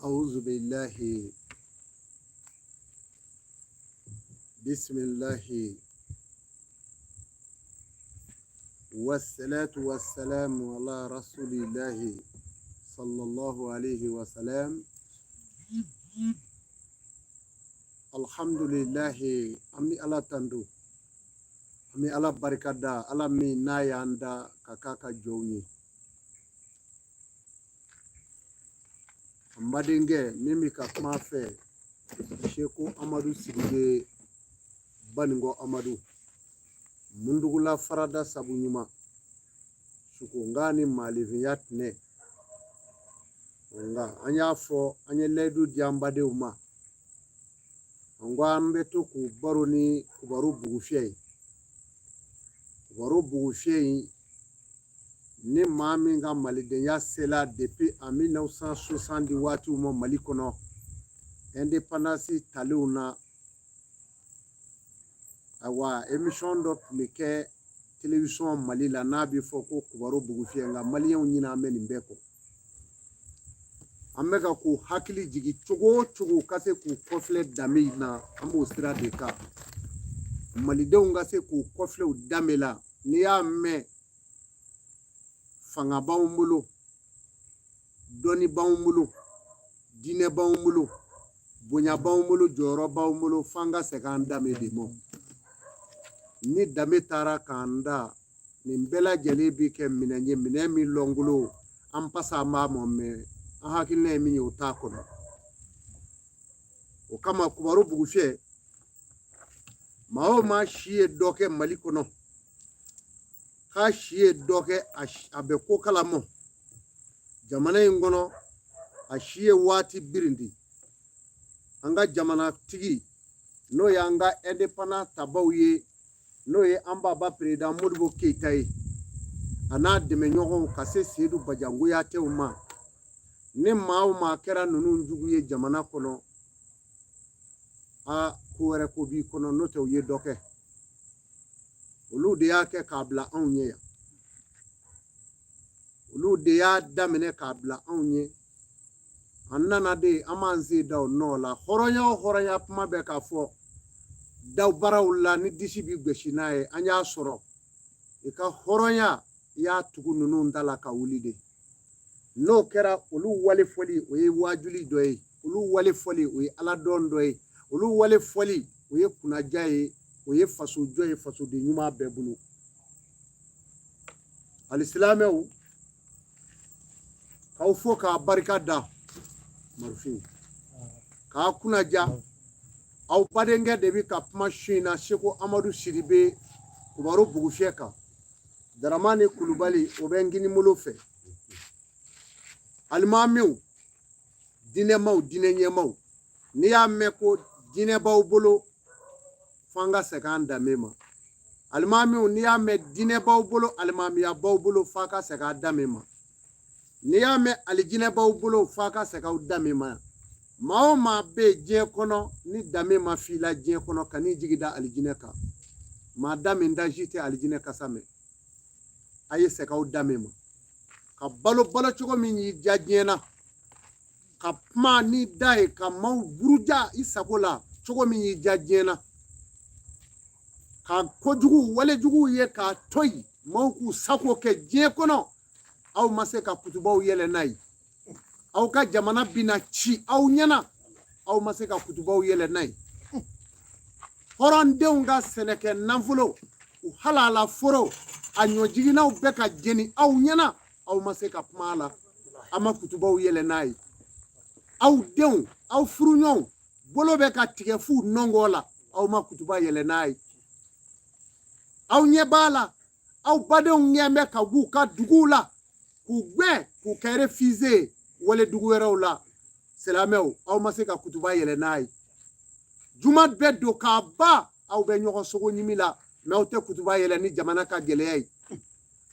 أعوذ بالله بسم الله والصلاة والسلام على رسول الله صلى الله عليه وسلم. الحمد لله. An bɛ Ala tando, an bɛ Ala barika da, Ala min n'a y'an da ka k'a ka jɔnw ye. An badenkɛ min bɛ ka kuma fɛ, Seko Amadu Sidibe Baninkɔ Amadu Mundugula farada sabu ɲuman sukonga ni maalifinya tɛnɛ. Nka an y'a fɔ, an ye layidu di an badenw ma, an ko an bɛ to k'u baro ni kibaru bugufiyɛ ye. Kibaru bugufiyɛ in, ni maa min ka malidenya sela depuis en 1970 waatiw ma Mali kɔnɔ, indépendance talenw na, ayiwa, émission dɔ tun bɛ kɛ télévision Mali la n'a bɛ fɔ ko kibaru bugufiyɛ. Nka maliyɛnw ɲinɛ an bɛ nin bɛɛ kɔ. An bɛ ka k'u hakili jigin cogo o cogo ka se k'u kɔfilɛ danbe in na, an b'o sira de kan. Malidenw ka se k'u kɔfilɛ u danbe la. N'i y'a mɛn fanga b'anw bolo, dɔnni b'anw bolo, diinɛ b'anw bolo, bonya b'anw bolo, jɔyɔrɔ b'anw bolo, f'an ka segin an danbe de ma. Ni danbe taara k'an da, nin bɛɛ lajɛlen bɛ kɛ minɛn ye, minɛn min lɔngolo an pasa an b'a mɔ, mɛ an hakilina ye min ye, o t'a kɔnɔ. O kama kibaru bugufiyɛ, maa o maa si ye dɔ kɛ Mali kɔnɔ, k'a si ye dɔ kɛ, a bɛ ko kalama jamana in kɔnɔ, a si ye waati birindi an ka jamanatigi, n'o y'an ka indépendance tabaw ye, n'o ye an baba président Modibo Keyita ye, a n'a dɛmɛɲɔgɔnw, ka se Seyidu Bajan Kuyatew ma. Ni maa o maa kɛra ninnu jugu ye jamana kɔnɔ, a ko wɛrɛ ko b'i kɔnɔ, n'o tɛ u ye dɔ kɛ. Olu de y'a kɛ k'a bila anw ɲɛ yan, olu de y'a daminɛ k'a bila anw ɲɛ. An nana de, an b'an sen da o nɔ la. Hɔrɔnya o hɔrɔnya kuma bɛ k'a fɔ dawbaraw la, ni disi bɛ gosi n'a ye, an y'a sɔrɔ i ka hɔrɔnya i y'a tugu ninnu da la ka wuli de. N'o kɛra, olu wale fɔli, o ye waajuli dɔ ye, olu wale fɔli, o ye aladɔn dɔ ye, olu wale fɔli, o ye kunnaja ye, o ye fasojɔ ye, fasoden ɲuman bɛɛ bolo. Alisilamɛw, k'aw fo k'a barika da, marufin k'a kunnaja. Aw badenkɛ de bɛ ka kuma su in na, Seko Amadu Sidibe, kibaru bugufiyɛ kan. Daramani Kulubali, o bɛ n kinibolo fɛ. Alimamiw, diinɛmaw, diinɛ ɲɛmaw, n'i y'a mɛn ko diinɛ b'aw bolo, f'an ka segin an danbe ma. Alimamiw, n'i y'a mɛn diinɛ b'aw bolo, alimamiya b'aw bolo, f'a ka segin a danbe ma. N'i y'a mɛn alijinɛ b'aw bolo, f'a ka segin aw danbe ma. Maa o maa bɛ yen diɲɛ kɔnɔ, ni danbe ma f'i la diɲɛ kɔnɔ, kan'i jigi da alijinɛ kan. Maa da min daji tɛ alijinɛ kasa mɛn. A ye segin aw danbe ma, ka balo balo cogo min y'i diya diɲɛ na. Ka kuma ni da ye ka maaw buruja i sago la cogo min y'i diya diɲɛ na, ka kojugu walejuguw ye k'a to yen maaw k'u sago kɛ diɲɛ kɔnɔ. Aw ma se ka kutubaw yɛlɛ n'a ye. Aw ka jamana bɛna ci aw ɲɛna, aw ma se ka kutubaw yɛlɛ n'a ye. Hɔrɔndenw ka sɛnɛkɛ nafolo, u halala foro, a ɲɔjiginnaw bɛ ka jeni aw ɲɛna, aw ma se ka kuma a la, aw ma kutubaw yɛlɛ n'a ye. Aw denw, aw furuɲɔgɔnw bolo bɛ ka tigɛ f'u nɔngɔ la, aw ma kutuba yɛlɛ n'a ye. Aw ɲɛ b'a la, aw badenw ɲɛ bɛ ka b'u ka duguw la k'u gɛn k'u kɛ réfugié wale dugu wɛrɛw la. Silamɛw, aw ma se ka kutuba yɛlɛ n'a ye. Juma bɛ don k'a ban, aw bɛ ɲɔgɔn sogo ɲimi la, mɛ aw tɛ kutuba yɛlɛ ni jamana ka gɛlɛya ye.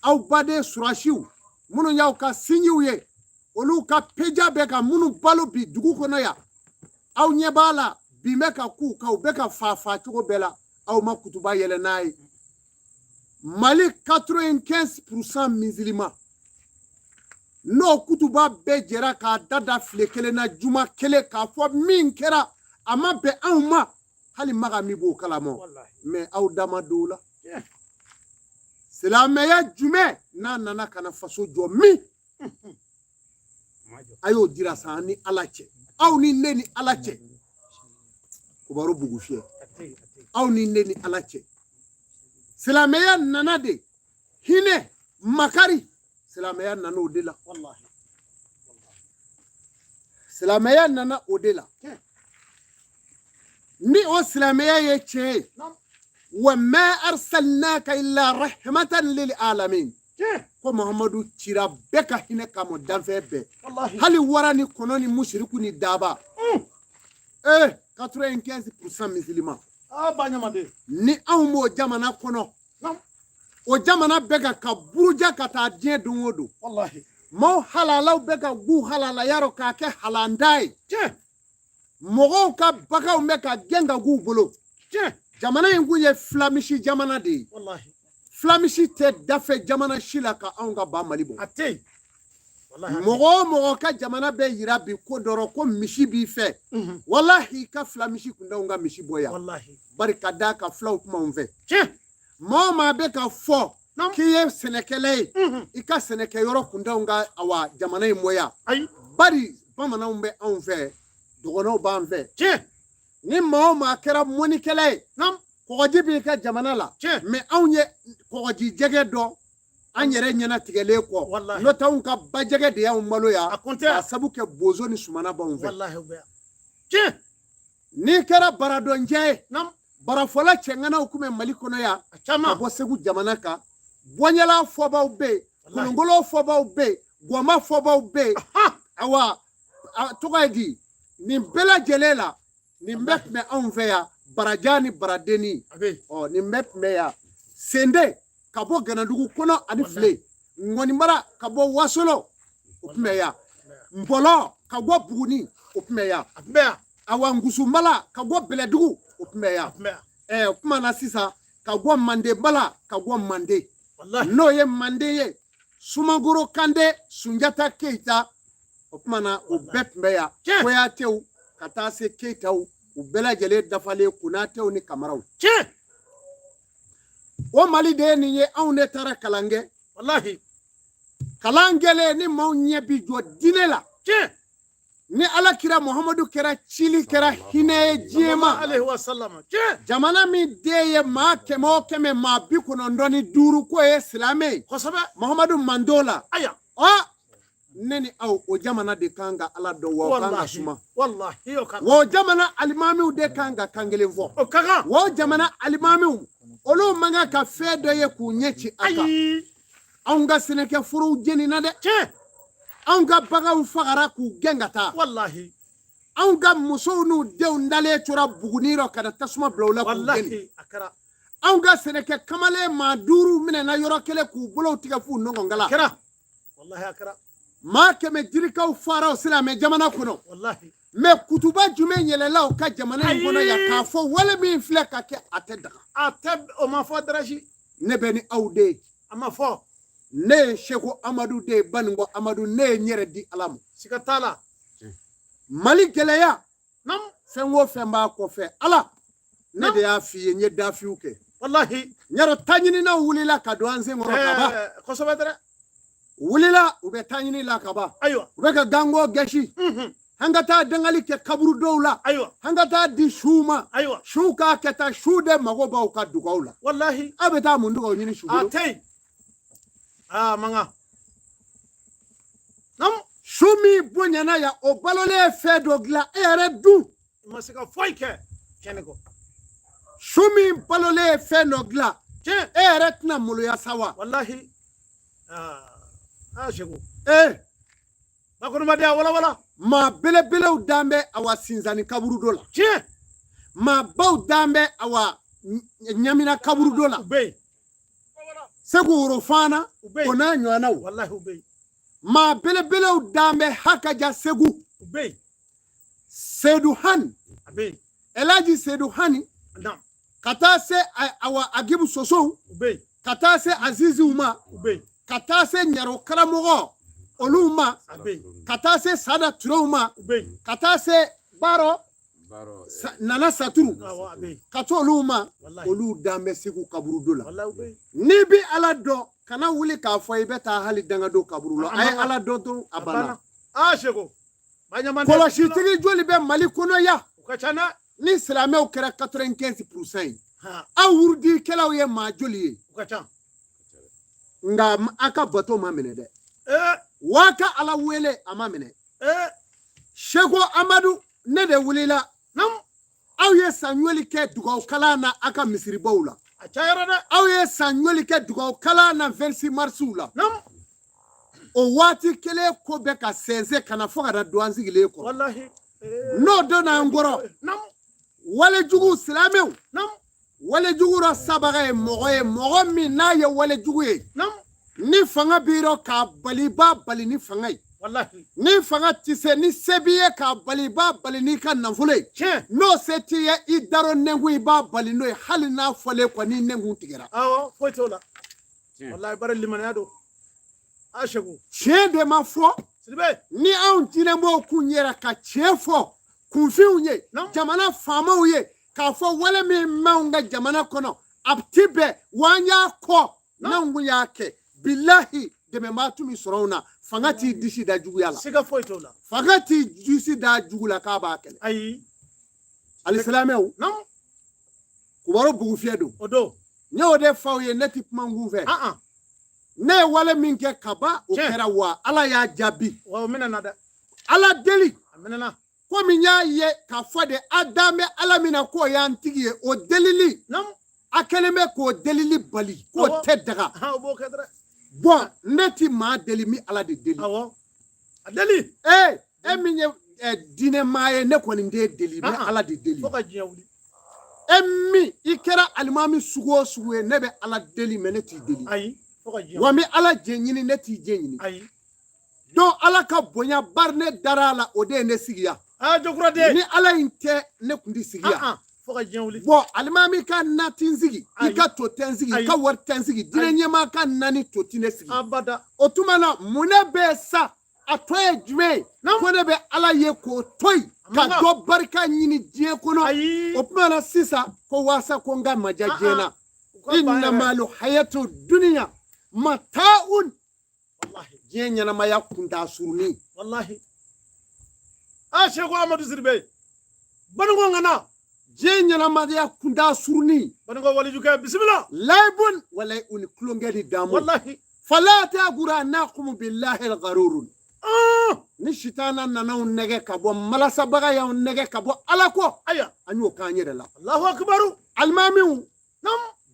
Aw baden surasiw minnu y'aw ka sinjiw ye, olu ka peja bɛ ka minnu balo bi dugu kɔnɔ yan, aw ɲɛ b'a la bin bɛ ka k'u kan, u bɛ ka fa fa cogo bɛɛ la, aw ma kutuba yɛlɛ n'a ye. Mali 95% musulman, n'o kutuba bɛɛ jɛra k'a da da file kelen na juma kelen k'a fɔ min kɛra a ma bɛn anw ma, hali maga min b'o kalama, mɛ aw da ma don o la. Silamɛya jumɛn n'a nana ka na faso jɔ min, a y'o jira san ni Ala cɛ, aw ni ne ni Ala cɛ. Kibaru bugu fiyɛ, aw ni ne ni Ala cɛ. Silamɛya nana de hinɛ makari, silamɛya nana o de la. Silamɛya nana o de la. Ni o silamɛya ye tiɲɛ ye, wa ma arsalnaka illa rahmatan lil alamin, ko Muhammadu cira bɛɛ ka hinɛ kama, danfɛn bɛɛ, hali wara ni kɔnɔ ni musiriku ni daba. 95% musulman. Ni anw b'o jamana kɔnɔ, o jamana bɛ ka buruja ka taa diɲɛ don o don. Maaw halalaw bɛ ka g'u halala yarɔ k'a kɛ halanda ye. Mɔgɔw ka baganw bɛ ka gɛn ka g'u bolo. Jamana in kun ye filamisi jamana de ye. Filamisi tɛ dafɛ jamana si la ka anw ka ba Mali bɔ. Mɔgɔ o mɔgɔ ka jamana bɛ yira bi ko dɔrɔn ko misi b'i fɛ, walahi i ka filamisi kun t'anw ka misi bɔ yan. Bari ka d'a ka filaw kuma anw fɛ. Maa o maa bɛ ka fɔ k'i ye sɛnɛkɛla ye, i ka sɛnɛkɛyɔrɔ kun t'anw ka awa jamana in bɔ yan. Bari bamananw bɛ anw fɛ, dɔgɔnɔw b'an fɛ. Ni maa o maa kɛra mɔnikɛla ye, kɔgɔji b'i ka jamana la, mɛ anw ye kɔgɔji jɛgɛ dɔn an yɛrɛ ɲɛnatigɛlen kɔ, n'o tɛ anw ka bajɛgɛ de y'anw malo yan, k'a sabu kɛ bozo ni sumana b'anw fɛ. N'i kɛra baradɔncɛ ye, barafɔla cɛŋanaw kun bɛ Mali kɔnɔ yan ka bɔ Segu jamana kan. Bɔɲɛla fɔbaw bɛ yen, kolonkolo fɔbaw bɛ yen, gɔma fɔbaw bɛ yen. Awa tɔgɔ ye di nin bɛɛ lajɛlen la, nin bɛɛ tun bɛ anw fɛ yan, baraja ni baradenni, ɔ nin bɛɛ tun bɛ yan. Sende ka bɔ Ganadugu kɔnɔ ani file, Ŋɔnimara ka bɔ Wasolo, o tun bɛ yan. Npɔlɔ ka bɔ Buguni, o tun bɛ yan. Awa Ngusumala ka bɔ Bɛlɛdugu, o tun bɛ yan. O kuma na sisan ka bɔ Mandenbala ka bɔ Manden, n'o ye Manden ye, Sumangoro Kande, Sunjata Keyita, o kuma na o bɛɛ tun bɛ yan. Koyatew ka taa se Keyitaw, u bɛɛ lajɛlen dafalen, Konatew ni Kamaraw. O Mali de ye nin ye. Anw de taara kalan kɛ. Kalan kɛlen ni maaw ɲɛ bi jɔ diinɛ la. Ni Ala kira Muhamadu kɛra cili kɛra hinɛ ye diɲɛ ma. Jamana min den ye maa 100 o 100 maa 95 k'o ye silamɛ ye. Muhamadu mand'o la. Ne ni aw, o jamana de kan ka Ala dɔn, wa o kan ka suma. Wa o jamana alimamiw de kan ka kan kelen fɔ. Wa o jamana alimamiw, olu man kan ka fɛn dɔ ye k'u ɲɛ ci a kan. Anw ka sɛnɛkɛ forow jenina dɛ. Anw ka baganw fagara k'u gɛn ka taa. Anw ka musow n'u denw dalen tora Buguni rɔ ka na tasuma bila u la k'u jeni. Anw ka sɛnɛkɛ kamalen maa 5 minɛna yɔrɔ kelen k'u bolow tigɛ f'u nɔgɔnkala. Maa 100 jirikaw fara o silamɛ jamana kɔnɔ. Mɛ kutuba jumɛn yɛlɛla o ka jamana in kɔnɔ yan k'a fɔ wale min filɛ ka kɛ a tɛ daga? A tɛ, o ma fɔ darasi. Ne bɛ ni aw de ye. A ma fɔ. Ne ye Seko Amadu de ye, Baninko Amadu, ne ye n yɛrɛ di Ala ma. Siga t'a la. Mali gɛlɛya, fɛn o fɛn b'a kɔfɛ, Ala ne de y'a f'i ye, n ye dafiw kɛ. Walahi. N y'a dɔn taɲininaw wulila ka don an sen kɔrɔ ka ban. Kosɛbɛ dɛ. Wulila, u bɛ taɲini la ka ban. Ayiwa. U bɛ ka gango gɛsi. An ka taa dangali kɛ kaburu dɔw la. Ayiwa. An ka taa di suw ma. Ayiwa. Suw k'a kɛ tan, su de mago b'aw ka dugaw la. Walahi. Aw bɛ taa mun dugaw ɲini su A bolo? tɛ yen, aa mankan. Su min bonyana yan, o balolen ye fɛn dɔ dilan, e yɛrɛ dun? I ma se ka foyi kɛ tiɲɛni kɔ. Su min balolen ye fɛn dɔ dilan, Tiɲɛ. e yɛrɛ tɛna maloya sa wa? Walahi, aa aa Segu. Ee. Bakurubadenya wala wala. Maa belebelew dan bɛ awa Sinzani kaburudo la. Tiɲɛ. Maabaw dan bɛ awa Ɲamina kaburudo la. U bɛ yen. Segu Worofana. U bɛ O yen. n'a ɲɔgɔnnaw. Walahi, u bɛ yen. Maa belebelew dan bɛ Hakaja Segu. U bɛ yen. Sedu Hani. A bɛ yen. Elaji Sedu Hani. Ka taa se awa Agibu Sosow. U bɛ yen. Ka taa se Aziziw ma. U bɛ yen. Ka taa se Ɲaro karamɔgɔ olu ma. A bɛ yen. Ka taa se Sada Turew ma. U bɛ yen. Ka taa se Baarɔ Nana Saturu. Awɔ, a bɛ yen. Ka t'olu ma. Walahi. Olu dan bɛ Segu kaburudo la. Walahi, u bɛ yen. N'i bi Ala dɔn, kana wuli k'a fɔ i bɛ taa hali dangado kaburu la. A A ye man. Ala dɔn dɔrɔn, a A banna. banna. Aa Segu, baɲamande. Kɔlɔsitigi joli bɛ Mali kɔnɔ yan? U ka ca dɛ. Ni silamɛw kɛra 95% ye, Han. aw wurudikɛlaw ye maa joli ye? U ka ca. Nka a ka bato ma minɛ dɛ. Ee. Wa ka Ala wele, a ma minɛ. Ee. Seko Amadu, ne de wulila. Aw ye san joli kɛ dugawu kalan na aw ka misiribaw la? A cayara dɛ. Aw ye san joli kɛ dugawu kalan na 26 marisiw la? O waati kelen ko bɛ ka sɛnsɛn ka na fo ka na don an sigilen kɔrɔ. Walahi. N'o donna an kɔrɔ, walejugu silamɛw, walejugu rɔ sabaga ye mɔgɔ ye, mɔgɔ min n'a ye walejugu ye, ni fanga b'i rɔ k'a bali, i b'a bali ni fanga ye. Walahi. Ni fanga tɛ se, ni se b'i ye k'a bali, i b'a bali n'i ka nafolo ye. Tiɲɛ. N'o se t'i ye, i darɔ nɛnkun, i b'a bali n'o ye, hali n'a fɔlen kɔ ni nɛnkun tigɛra. Awɔ, foyi t'o la. Walahi, bari limaniya don. A Segu. Tiɲɛ de ma fɔ. Sidibe. Ni anw diinɛmɔgɔw kun yɛrɛ ka tiɲɛ fɔ kunfinw ye, jamana faamaw ye, k'a fɔ wale min b'anw ka jamana kɔnɔ, a ti bɛn wa, an y'a kɔ, n'anw kun y'a kɛ, bilahi, dɛmɛbaa tun bɛ sɔrɔ anw na. Fanga t'i disi da juguya la. Siga foyi t'o la. Fanga t'i disi da jugu la k'a b'a kɛlɛ. Ayi. Alisilamɛw, kubaro bugufiyɛ don. O don. Ne y'o de f'aw ye, ne ti kuma n kun fɛ. An an. Ne ye wale min kɛ ka ban, o Tiɲɛ. kɛra wa Ala y'a jaabi. Wa o minɛna dɛ. Ala deli. A minɛna. Komi n y'a ye k'a fɔ de, a dan bɛ Ala min na k'o y'an tigi ye, o delili, a kɛlen bɛ k'o delili bali k'o tɛ daga. Han, o b'o kɛ dɛ. Bɔn, ne ti maa deli, n bɛ Ala de deli. Awɔ, a deli. Ee, e min ye diinɛ maa ye, ne kɔni t'e deli, n bɛ Ah, ah. Ala de deli. Fo ka diɲɛ wuli. E min i kɛra alimami sugu o sugu ye, ne bɛ Ala deli, mɛ ne t'i deli. Ayi, fo ka diɲɛ Wa n wuli. bɛ Ala jɛ ɲini, ne t'i jɛ ɲini. Ayi. Donc Ala ka bonya bari, ne dara a la, o de ye ne sigi yan. Aa, jokura den. Ni Ala in tɛ, ne kun tɛ sigi yan. Ah, ah. Fo ka diɲɛ wuli. Bɔn, alimami ka na ti n sigi, i Ayi. ka to tɛ n sigi, i Ayi. ka wari tɛ n sigi, diinɛ ɲɛmaa ka na ni to ti ne sigi. Abada. O tuma na, mun ne bɛ sa, a tɔ ye jumɛn ye? Ko ne bɛ Ala ye k'o to yen ka Man kan. dɔ barika ɲini diɲɛ kɔnɔ. Ayi. O tuma na sisan, ko waasa ko n ka maja Ah, diɲɛ na. ah. U ka ban yɛrɛ. Innamalu hayatu duniya mata'un. Walahi. Diɲɛ ɲɛnamaya kuntaa surunin. Walahi. A Seku Amadu Sidibe, baninko ŋana. Diɲɛ ɲɛnamaya kuntaa surunin. Baninko walijukɛ, bisimila. Laibun wala uni kulonkɛ di damu. Walahi. Fala taguranakum billahi algharurun. Ah. Ni sitana nana anw nɛgɛ ka bɔ, malasabaga y'anw nɛgɛ ka bɔ Ala kɔ, Aya. an y'o k'an yɛrɛ la. Allahu akbaru. Alimamiw,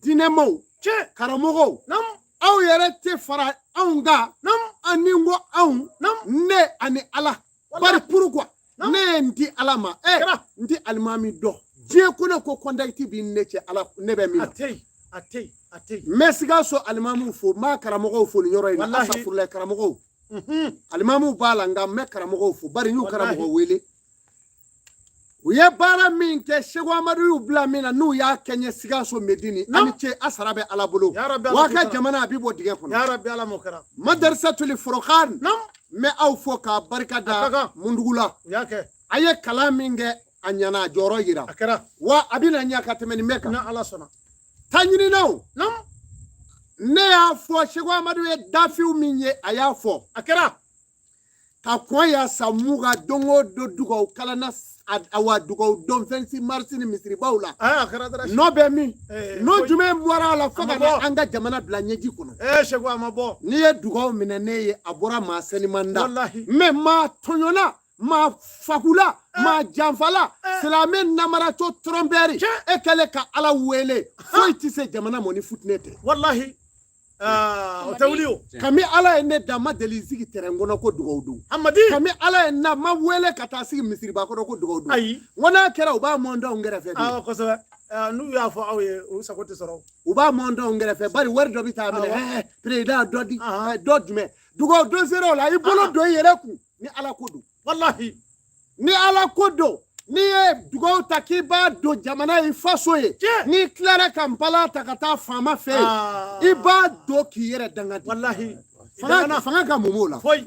diinɛmaw, Tiɲɛ. karamɔgɔw, aw yɛrɛ tɛ fara anw kan. An ni n ko anw, ne ani Ala. Bari pourquoi ne ye n di Ala ma? Ɛ, Kɛra. n ti alimami dɔn diɲɛ kɔnɔ ko contact bi ne cɛ Ala ne bɛ min A na. tɛ yen, a tɛ yen, a tɛ yen. N bɛ Sikaso alimamiw fo, n b'a karamɔgɔw fo nin yɔrɔ in na. Walahi. Asafurulayi, karamɔgɔw, alimamiw b'a la, nka n bɛ karamɔgɔw fo, bari n y'u Walahi. karamɔgɔ wele. U ye baara min kɛ, Seko Amadu y'u bila min na, n'u y'a kɛ n ye Sikaso Medini, Naam. ani ce, a sara bɛ Ala bolo. Ya Rabbi, Ala Wa k'u ka sara. jamana a bi bɔ dingɛ kɔnɔ. Ya Rabbi, Ala m'o kɛra. Madarasatuli Forokan, Nam. n bɛ aw fo k'a barika A ka da kan. Mundugula. U y'a kɛ. A ye kalan min kɛ, a ɲana, a jɔyɔrɔ yira. A kɛra. Wa a bɛna ɲa ka tɛmɛ nin bɛɛ kan. Ni Ala sɔnna. Ta ɲininaw. Nam. Ne y'a fɔ, Seko Amadu ye dafiw min ye, a y'a fɔ. A kɛra. Ka kɔn ya san 20, don o don dugawu kalanna, awa dugawu don 26 mars ni misiribaw la. A kɛra dara. Nɔ bɛ min? Nɔ Foyi. jumɛn bɔra a la fo A ma ka na bɔ. an ka jamana bila ɲɛji kɔnɔ? Seko, a ma bɔ. N'i ye dugawu minɛ ne ye, a bɔra maa seniman da. Wallahi. Mais maa tɔɲɔna, maa fakula, maa janfala, silamɛ namaratɔ, trompeur, e kɛlen ka Ala wele, foyi tɛ se jamana mɔ ni futinɛ tɛ. Wallahi. Ah, o tɛ wuli o. Kami Ala ye ne da, ma deli sigi terrain kɔnɔ ko dugawu don. Hamadi. Kami Ala ye na ma wele ka taa sigi misiriba kɔnɔ ko dugawu don. Ayi. N ko n'a kɛra, u b'a mɔn anw kɛrɛfɛ de. Awɔ, kosɛbɛ. N'u y'a fɔ aw ye, u sago tɛ sɔrɔ. U b'a mɔn anw kɛrɛfɛ, bari wari dɔ bɛ taa minɛ. Awɔ. Président dɔ di. Dɔ jumɛn dugawu don sera o la, i bolo don i yɛrɛ kun ni Ala ko don. Wallahi. Ni Ala ko don, n'i ye dugawu ta k'i b'a don jamana ye, faso ye, n'i tilara ka npalan ta ka taa faama fɛ yen, i b'a don k'i yɛrɛ danga di. Wallahi. Fanga ka mun b'o la? Foyi.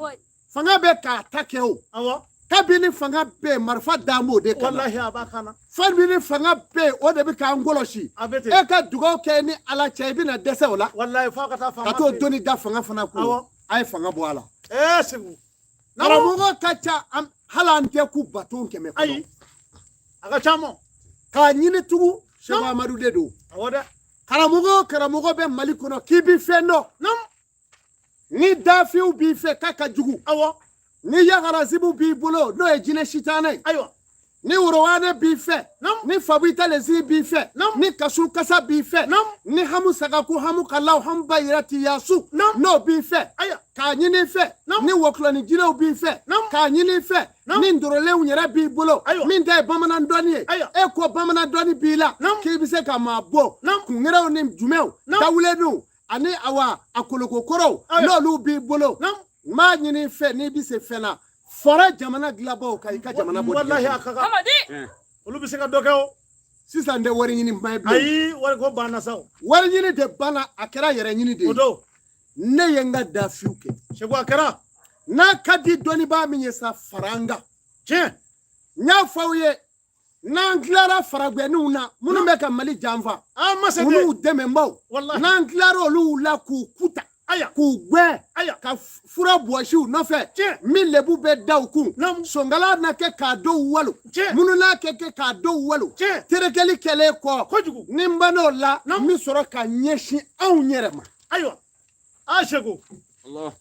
Fanga bɛ k'a ta kɛ o. Awɔ. Kabini fanga bɛ yen, marifa d'an b'o de kama. Wallahi, a b'a kan na. Kabini fanga bɛ yen, o de bɛ k'an kɔlɔsi. A bɛ ten. E ka dugawu kɛ ni Ala cɛ, i bɛna dɛsɛ o la. Wallahi, f'a ka taa faama Ka t'o fɛ yen. doni da fanga fana kun. Awɔ. A ye fanga bɔ a la. Segu. Karamɔgɔ ka ca, hali an tɛ k'u baton 100 kɔnɔ. Ayi. A ka ca mɔ. K'a ɲini tugun, Seko Amadu de don. Awɔ dɛ. Karamɔgɔ o karamɔgɔ bɛ Mali kɔnɔ k'i bi fɛn dɔn, Nam. ni dafiw b'i fɛ k'a ka jugu, Awɔ. ni yagarasibu b'i bolo, n'o ye jinɛ sitanɛ ye, Ayiwa. ni worowane b'i fɛ, Nam. ni fabuitalesi b'i fɛ, Nam. ni kasu kasa b'i fɛ, Nam. ni hamu sagaku, hamu kalaw, hamu bayirati yasu, Nam. n'o b'i fɛ, Ayiwa. k'a ɲini i fɛ, Nam. ni wɔkulɔni jinɛw b'i fɛ, Nam. k'a ɲini i fɛ, Nam. ni ndorolenw yɛrɛ b'i bolo, Ayiwa. min ta ye bamanan dɔnni ye, Ayiwa. e ko bamanan dɔnni b'i la, Nam. k'i bɛ se ka maa bɔ, Nam. kungerew ni jumɛnw, Nam. dawulenw ani awa a kolokokɔrɔw, Ayiwa. n'olu b'i bolo, Nam. n b'a ɲini i fɛ, n'i bɛ se fɛn na, fara jamana dilanbaaw kan, i ka jamana bɔ dingɛ Wallahi, kɔnɔ. a ka kan. Olu bɛ se ka dɔ kɛ o. Sisan tɛ wari ɲini kuma ye bilen. Ayi, wari ko banna sa o. Wari ɲini de banna, a kɛra yɛrɛ ɲini de O ye. don. Ne ye n ka dafiw kɛ. Segu, a kɛra. N'a ka di dɔnnibaa min ye sa, fara an kan. Tiɲɛ. N y'a fɔ aw ye, n'an tilara faragwɛninw na minnu bɛ ka Mali janfa, An ma se olu ten. dɛmɛbaw, Wallahi. n'an tilara olu la k'u kuta, Aya. k'u gɛn, Aya. ka fura bɔsi u nɔfɛ, Tiɲɛ. min lebu bɛ da u kun, Naamu. sonkala na kɛ k'a dɔw walo, Tiɲɛ. minnu n'a kɛ k'a dɔw walo, Tiɲɛ. terekɛli kɛlen kɔ, Kojugu. ni n ban'o la, Naamu. n bɛ sɔrɔ ka ɲɛsin anw yɛrɛ ma. Ayiwa. A Segu. Allah.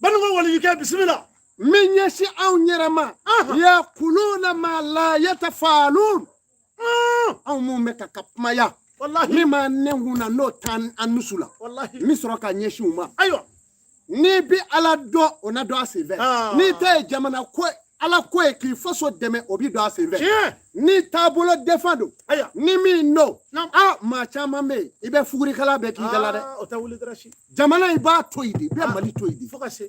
Baninko walijukɛ, bisimila. N bɛ ɲɛsin anw yɛrɛ ma. Ahan. Yakuluna ma la yatafalun. Ah, Anw mun bɛ ka kumaya, Wallahi. min b'an nɛnkun na, n'o t'an an nusu la, Wallahi. n bɛ sɔrɔ ka ɲɛsin u ma. Ayiwa. N'i bi Ala dɔn, o na dɔn a senfɛ. Ah. N'i ta ye jamana ko, Ala ko ye k'i faso dɛmɛ, o bi dɔn a senfɛ. Tiɲɛ. N'i taabolo defan don, Ayiwa. ni min don, Naam. a maa caman bɛ yen, i bɛ fugurikala bɛɛ k'i da la dɛ. Ah, o tɛ wuli dɔrɔn si. Jamana, i b'a to yen de, i bɛ Mali to yen de. Fo ka se.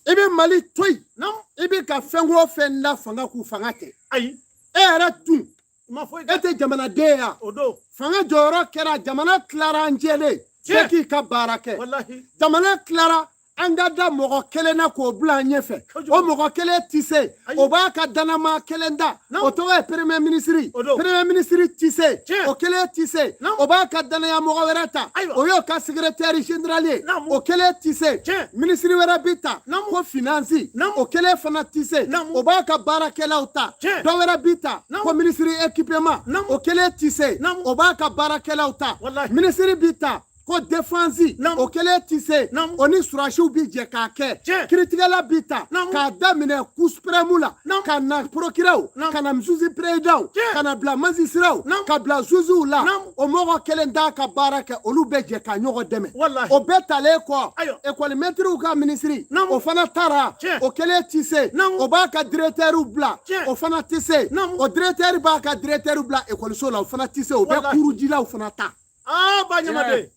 I bɛ Mali to yen. Nam. I bɛ ka fɛn o fɛn da fanga k'u fanga kɛ, Ayi. e yɛrɛ tun I ma foyi e kɛ. tɛ jamanaden ya. O don. Fanga jɔyɔrɔ kɛra, jamana tilara an jɛlen, Tiɲɛ. bɛɛ k'i ka baara kɛ. Wallahi. Jamana tilara, an ka da mɔgɔ kelen na k'o bila an ɲɛfɛ. Kojugu. O mɔgɔ kelen tɛ se, Ayi. o b'a ka danama kelen da, Naamu. o tɔgɔ ye premier ministre. O don. Premier ministre tɛ se, Tiɲɛ. o kelen tɛ se, Naamu. o b'a ka danaya mɔgɔ wɛrɛ ta, Ayiwa. o y'o ka secrétaire général ye, Naamu. o kelen tɛ se. Tiɲɛ. Ministre wɛrɛ bi ta Naamu. ko finance, Naamu. o kelen fana tɛ se, Naamu. o b'a ka baarakɛlaw ta. Tiɲɛ. Dɔ wɛrɛ bi ta Naamu. ko ministre équipement, Naamu. o kelen tɛ se, Naamu. o b'a ka baarakɛlaw ta. Wallahi. Ministre bi ta ko défense, Naamu. o kelen tɛ se, Naamu. o ni surasiw bi jɛ k'a kɛ. Tiɲɛ. Kiritigɛla bi ta Naamu. k'a daminɛ cour suprême la, Naamu. ka na procureur, Naamu. ka na juge président, Tiɲɛ. ka na bila magistrat, Naamu. ka bila jugew la. Naamu. O mɔgɔ kelen t'a ka baara kɛ, olu bɛ jɛ ka ɲɔgɔn dɛmɛ. Wallahi. O bɛɛ talen kɔ, Ayiwa. école maîtrew ka ministre, Naamu. o fana taara, Tiɲɛ. o kelen tɛ se, Naamu. o b'a ka directeur bila, Tiɲɛ. o fana tɛ se, Naamu. o directeur b'a ka directeur bila école la, o fana tɛ se, o bɛ Wallahi. kurujilaw fana ta. Ah, ba ɲamaden.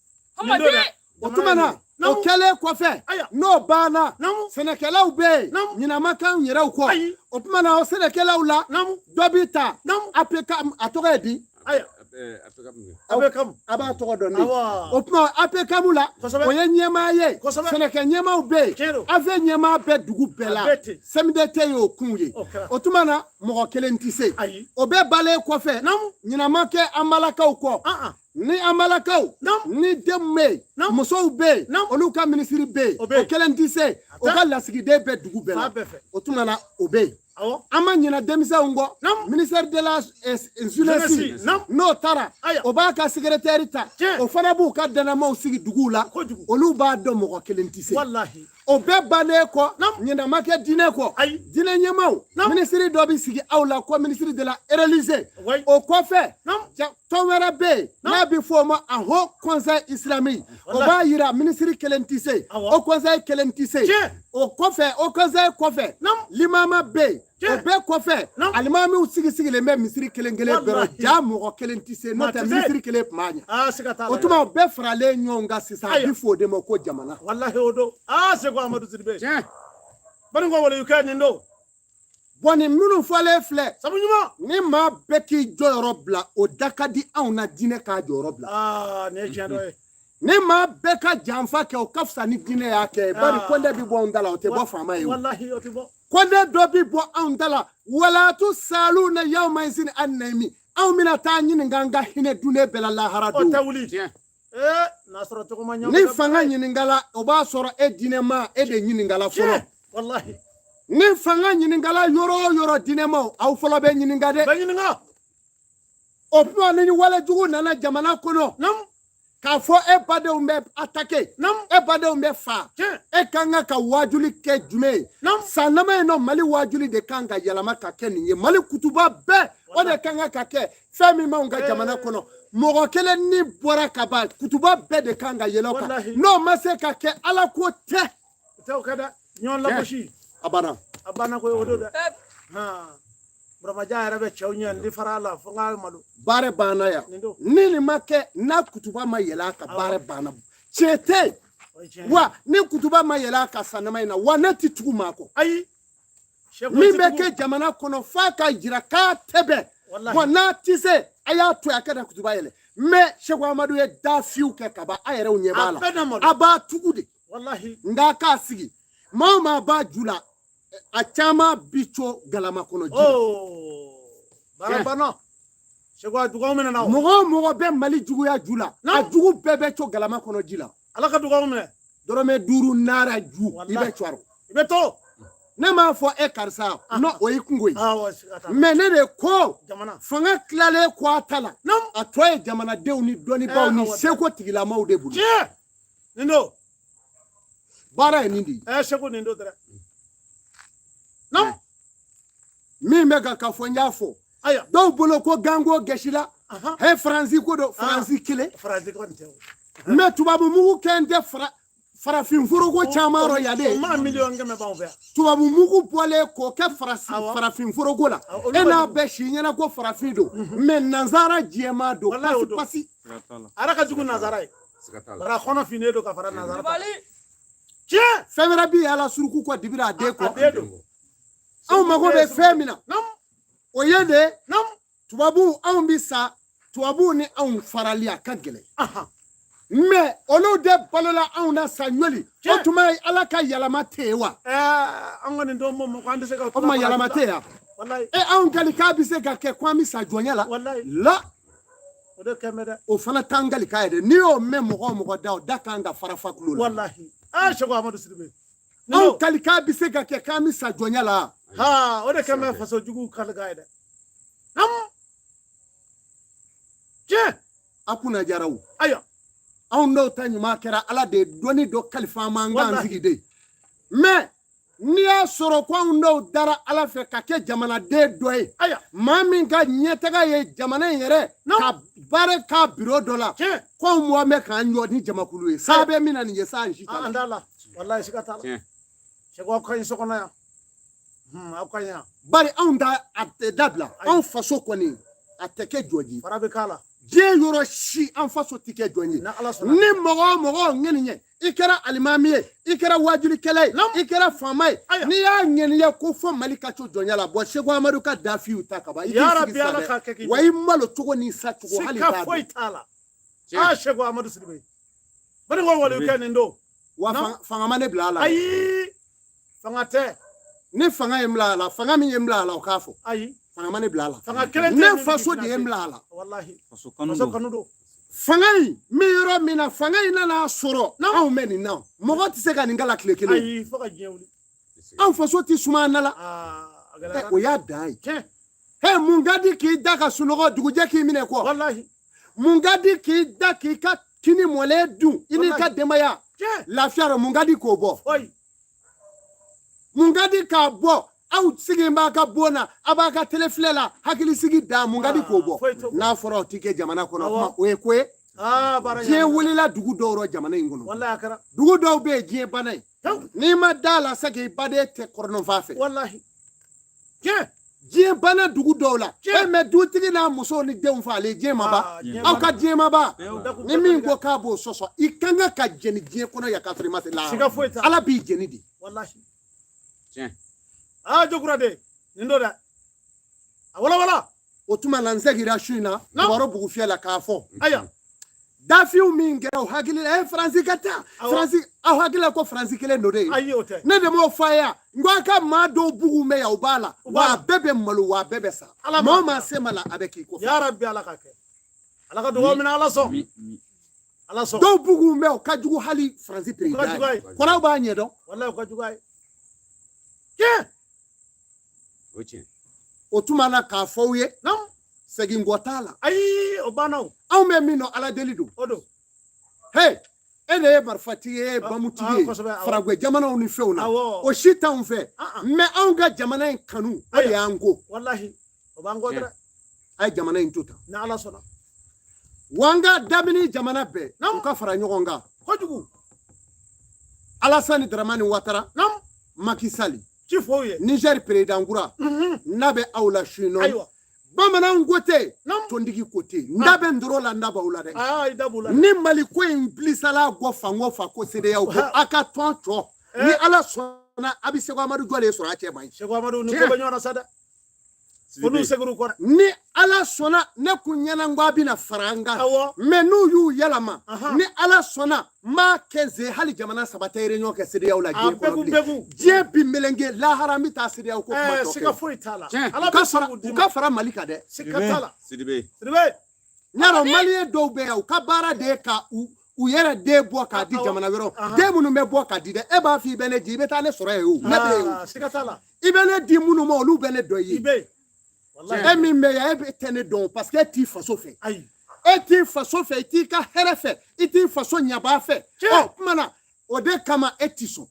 Nin don dɛ. O tuma na, o Naamu. kɛlen kɔfɛ, Ayiwa. n'o banna, Naamu. sɛnɛkɛlaw bɛ yen, Naamu. ɲinɛ ma k'anw yɛrɛw kɔ. Ayi. O tuma na, o sɛnɛkɛlaw la, Naamu. dɔ bi ta Naamu. APK, a tɔgɔ ye di? Ayiwa. APCAM. A b'a tɔgɔ dɔn ne. Awɔ. O tuma APCAM la, Kosɛbɛ. o ye ɲɛmaa ye. Kosɛbɛ. Sɛnɛkɛ ɲɛmaaw bɛ yen. Tiɲɛ don. AV ɲɛmaa bɛ dugu bɛɛ la. A bɛɛ ten. CMDT y'o kun ye. O kɛra. O tuma na mɔgɔ kelen tɛ se. Ayi. O bɛɛ balen kɔfɛ. Naamu. Ɲinan ma kɛ an balakaw kɔ. An an. Ni an balakaw. Naamu. Ni denw bɛ yen. Naamu. Musow bɛ yen. Naamu. Olu ka minisiri bɛ yen. O bɛ yen. O kelen tɛ se. O ka lasigiden bɛ dugu bɛɛ la. Fan bɛɛ fɛ. O tuma na o bɛ yen. Awɔ. An ma ɲinɛ denmisɛnw kɔ. Naamu. Ministère de la jeunesse. Jeunesse, naamu. N'o taara. Aya. O b'a ka secrétaire ta. Tiɲɛ. O fana b'u ka dannamaw sigi duguw la. Kojugu. Olu b'a dɔn mɔgɔ kelen tɛ se. Walahi. O bɛɛ bannen kɔ. Naamu. Ɲinɛ ma kɛ diinɛ kɔ. Ayi. Diinɛ ɲɛmaaw. Naamu. Minisiri dɔ bɛ sigi aw la ko ministre de la religion. Oui. O kɔfɛ. Naamu. Tɔn wɛrɛ bɛ yen n'a bɛ fɔ o ma a haut conseil islamique. O Walahi. b'a yira minisiri kelen tɛ se. Awɔ. Haut conseil kelen tɛ se. Tiɲɛ. O kɔfɛ haut conseil kɔfɛ. Naamu. Limama bɛ yen. Tiɲɛ. O bɛɛ kɔfɛ. Naamu. Alimamiw sigi sigilen bɛ misiri kelen kelen bɛɛ rɔ. Walahi. Ja mɔgɔ kelen tɛ se n'o Maa tɛ tɛ se. minisiri kelen tun b'a ɲɛ. Aa siga t'a la. O tuma o bɛɛ faralen ɲɔgɔn kan sisan a Ayiwa. bɛ fɔ o de ma ko jamana. Walahi o don. Aa Seko Amadu Sidibe. Tiɲɛ. Banikɔ waliyukɛ nin don. Bɔn nin minnu fɔlen filɛ. Sabu ɲuman. Ni maa bɛɛ k'i jɔyɔrɔ bila o da ka di anw na diinɛ k'a jɔyɔrɔ bila. Aa nin ye tiɲɛ dɔ ye. Ni maa bɛɛ ka janfa kɛ o ka fisa ni diinɛ y'a kɛ bari Ah. kɔndɛ bɛ bɔ anw da la o tɛ bɔ faama ye o. Walahi o tɛ bɔ. Kɔndɛ dɔ bɛ bɔ anw da la walatu salu na yawma izin an naimi anw bɛna taa ɲininka an ka hinɛ dunnen bɛɛ la lahara O don. tɛ wuli. Tiɲɛ. Ee n'a sɔrɔ cogo ma ɲɛ. Ni fanga ɲininkala o b'a sɔrɔ e diinɛma e de ɲininkala fɔlɔ. Tiɲɛ. Walahi. Ni fanga ɲininkala yɔrɔ o yɔrɔ diinɛmaw aw fɔlɔ bɛ ɲininka dɛ. Bɛ ɲininka. O tuma ni walejugu nana jamana kɔnɔ. Naamu. K'a fɔ e badenw bɛ attaquer. Naamu. E badenw bɛ fa. Tiɲɛ. E kan ka wajuli kɛ jumɛn ye? Naamu. San laban in nɔ Mali wajuli de kan ka yɛlɛma ka kɛ nin ye. Mali kutuba bɛɛ o de kan ka kɛ fɛn min b'anw ka jamana kɔnɔ. Mɔgɔ kelen ni bɔra ka ban kutuba bɛɛ de kan ka yɛlɛ o kan. Walahi. N'o ma se ka kɛ Ala ko tɛ. O tɛ o kɛ dɛ. Ɲɔgɔn lagosi. A banna. A banna koyi o don dɛ. Han. Buramajan yɛrɛ bɛ cɛw ɲɛ n tɛ fara a la fo n ka malo. Baara banna yan. Nin don. Ni nin ma kɛ n'a kutuba ma yɛlɛ a kan baara banna. Tiɲɛ tɛ yen. O ye tiɲɛ ye. Wa ni kutuba ma yɛlɛ a kan san in na wa ne tɛ tugu maa kɔ. Ayi. Seko Min tɛ bɛ tugu. kɛ jamana kɔnɔ f'a ka jira k'a tɛ bɛn. Walahi. Bɔn n'a tɛ se a y'a to yen a ka na kutuba yɛlɛ. Mais Seko Amadu ye da fiw kɛ ka ban a yɛrɛw ɲɛ b'a A la. bɛɛ na malo. A b'a tugu de. Walahi. Nka k'a sigi maa o maa b'a ju la a caman bi co galama kɔnɔ ji la. Oh. Baara banna. Seko a dugawu minɛ na o. Mɔgɔ o mɔgɔ bɛ Mali juguya ju la a Naamu. jugu bɛɛ bɛ co galama kɔnɔ ji la. Ala ka dugawu minɛ. Dɔrɔmɛ 5 naara ju i Walahi. bɛ co a rɔ. I bɛ to. Ne m'a fɔ e karisa non o y'i kungo ye. Awɔ siga t'a la. Mais ne de ko Jamana. fanga tilalen kɔ a ta la. Naamu. A tɔ ye jamanadenw ni dɔnnibaaw ni Awɔ. seko tigilamaw de bolo. Tiɲɛ. Nin don. Baara ye nin de ye. Seko nin don dɛ. Naamu. Min bɛ ka fɔ n y'a fɔ. Ayiwa. Dɔw bolo ko ganko gɛsila. Ahan. He Faransi ko don Faransi kelen. Faransi kɔni tɛ o. Mais tubabu mugu kɛn tɛ farafin foroko caman rɔ yan O de. maa 1,1 miliyɔn b'anw fɛ yan. Tubabu mugu bɔlen k'o kɛ Awɔ. farafin foroko la. Awɔ, olu E ka n'a jugu. bɛɛ si ɲɛna ko farafin don. Mais nanzara jɛman don. Walahi o Pasi don. pasi. Siga t'a la. A yɛrɛ ka jugu nanzara ye. Siga t'a la. Bari a kɔnɔ finnen don ka fara nanzara kan. Kulubali. Tiɲɛ. Fɛn wɛrɛ bi yala suruku kɔ dibira a den A kɔ. den don. Anw mago bɛ fɛn min na. Naamu. O ye de Naamu. tubabuw anw bi sa tubabuw ni anw farali a ka gɛlɛn. Ahan. Mais olu de balola anw na san joli. O Tiɲɛ. tuma Ala ka yɛlɛma tɛ yen wa. An kɔni don mɔ ko an tɛ se ka. O tuma yɛlɛma tɛ yan. Walahi. E anw kalikan bɛ se ka kɛ ko an bɛ sa jɔnya la. Walahi. La O de kɛn bɛ dɛ. o fana t'an kalikan ye dɛ. N'i y'o mɛn mɔgɔ o mɔgɔ da o da kan ka fara fa kulo la. Walahi. Aa Seko Amadu Sidibe. Anw kalikan bɛ se ka kɛ k'an bɛ sa jɔnya la. Ha o de kɛn bɛ faso juguw kalikan ye dɛ. Naamu. Tiɲɛ. A kunna jara o. Ayiwa. Anw dɔw ta ɲuman kɛra Ala de ye dɔnni dɔ kalifa an ma an k'an Walahi. sigi de. Mais n'i y'a sɔrɔ ko anw dɔw dara Ala fɛ ka kɛ jamanaden dɔ ye. Ayiwa. Maa min ka ɲɛtaga ye jamana in yɛrɛ Naamu. ka baara k'a biro dɔ la. Tiɲɛ. Ko anw mɔgɔ bɛ k'an jɔ ni jamakulu ye. Saa bɛ min na nin ye sa an si t'a An la. t'a la. Walahi siga t'a la. Tiɲɛ. Seko aw ka ɲi so kɔnɔ yan. Aw ka ɲi yan. Bari anw ta a tɛ dabila. Ayi. Anw faso kɔni a tɛ kɛ jɔji. Fara bɛ k'a la. Diɲɛ yɔrɔ si an faso tɛ kɛ jɔn ye. Ni mɔgɔ o mɔgɔ ŋaniya, i kɛra alimami ye, i kɛra wajulikɛla ye, i kɛra faama ye, n'i y'a ŋaniya ko fo Mali ka to jɔnya la, bɔn Seko Amadu ka dafiw ta ka ban, i k'i sigi sa dɛ, wa i malo cogo n'i sa cogo hali t'a dɔn. Foyi t'a la. Aa, Seko Amadu Sidibe, bari ko wali kɛ nin don. Wa fanga ma ne bila a la. Ayi, fanga tɛ. Ni fanga ye n bila a la, fanga min ye n bila a la, o k'a fɔ. Ayi, fanga ma ne bila a la. Fanga kelen tɛ. Ne faso de ye n bila a la. Walahi, faso kanu don. Fanga in min yɔrɔ min na, fanga in nana sɔrɔ anw bɛ nin na, mɔgɔ tɛ se ka nin kala tile kelen. Ayi, fo ka diɲɛ wuli. Anw faso tɛ suma na la. O y'a dan ye. He, mun ka di k'i da ka sunɔgɔ, dugujɛ k'i minɛ kɔ. Walahi. Mun ka di k'i da k'i ka kini mɔlen dun, i n'i ka denbaya lafiya rɔ, mun ka di k'o bɔ? Mun ka di k'a bɔ? Aw sigilen b'a ka bon na, a b'a ka télé filɛ la, hakilisigi da, mun ka di k'o bɔ? N'a fɔra o ti kɛ jamana kɔnɔ, o ye ko ye. Diɲɛ wulila dugu dɔw rɔ jamana in kɔnɔ. Dugu dɔw bɛ yen, diɲɛ banna yen. N'i ma da la, se k'i baden tɛ kɔrɔnɔfan fɛ. Walahi. Diɲɛ banna dugu dɔw la. E mɛ dutigi n'a musow ni denw faalen, diɲɛ ma ban. Aw ka diɲɛ ma ban. Ni min ko k'a b'o sɔsɔ, i kan ka jɛni diɲɛ kɔnɔ yan k'a sɔrɔ i ma se lahara. Ala b'i jɛni de. Walahi. Aa, Jokura de nin don dɛ, a wala wala. O tuma la, n seginna su in na Kibaru Bugufiyɛ la k'a fɔ. Ayiwa. Dafiw min kɛra, o hakili la, Faransi ka taa. Faransi, aw hakili la ko Faransi kelen don de. Ayi, o tɛ. Ne de m'o fɔ a ye yan. N ko a ka maa dɔw bugu bɛ yan, o b'a la. Wa a bɛɛ bɛ malo, wa a bɛɛ bɛ sa. Maa o maa se ma la, a bɛ k'i kɔfɛ. Yarabi, Ala ka kɛ. Ala ka dugawu minɛ, Ala sɔn. Ala sɔn. Dɔw bugu bɛ, o ka jugu hali Faransi président ye. Kɔrɔw b'a ɲɛdɔn. Walahi, o ka jugu a ye. Tiɲɛ. O tuma la, k'a fɔ aw ye, segin kɔ t'a la. Ayi, o banna o. Anw bɛ min dɔn, Ala deli don. O don. He, e de ye marifatigi ye, e ye bamutigi ye, faragwɛ jamanaw ni fɛnw na, o si t'anw fɛ. Mɛ anw ka jamana in kanu, o de y'an ko. Walahi, o b'an kɔ dɛ. A ye jamana in to tan. Ni Ala sɔnna. Wa an ka daminɛ jamana bɛɛ, u ka fara ɲɔgɔn kan. Kojugu. Alasani Dramani Watara. Macky Sall. Ci fɔ ye. Niger président kura. N'a bɛ aw la su in nɔ. Bamananw ko ten, tontigi ko ten, n da bɛ n dɔrɔ la, n da b'aw la dɛ. Ni Mali ko in bilisala gɔ fan o fan, ko CEDEAO ko a ka tɔn cɔ. Ni Ala sɔnna, a bɛ Seko Amadu jɔlen sɔrɔ a cɛ man ɲi. Seko Amadu ni ko bɛ ɲɔgɔn na sa dɛ. Olu seginna kɔ dɛ. Ni Ala sɔnna, ne kun ɲɛna n ko a bɛna fara an kan. Mɛ n'u y'u yɛlɛma, ni Ala sɔnna, n b'a kɛ ze hali jamana saba tɛ réunion kɛ CEDEAO la diɲɛ kɔnɔ bilen. Diɲɛ bi melenge lahara, n bɛ taa CEDEAO ko kuma tɔ kɛ. Siga foyi t'a la. U ka fara Mali kan dɛ. Siga t'a la. Sidibe. Sidibe. N'a dɔn Maliyɛn dɔw bɛ yan, u ka baara de ye ka u yɛrɛ den bɔ k'a di jamana wɛrɛw. Den minnu bɛ bɔ k'a di dɛ, e b'a fɔ i bɛ ne di, i bɛ taa ne sɔrɔ yen o. Ne bɛ yen o. Siga t'a la. I bɛ ne di minnu ma, olu bɛ ne dɔn i ye. E min bɛ yan, e tɛ ne dɔn parce que e t'i faso fɛ. E t'i faso fɛ, i t'i ka hɛrɛ fɛ, i t'i faso ɲabaa fɛ. Ɔ kuma na, o de kama e t'i sɔn.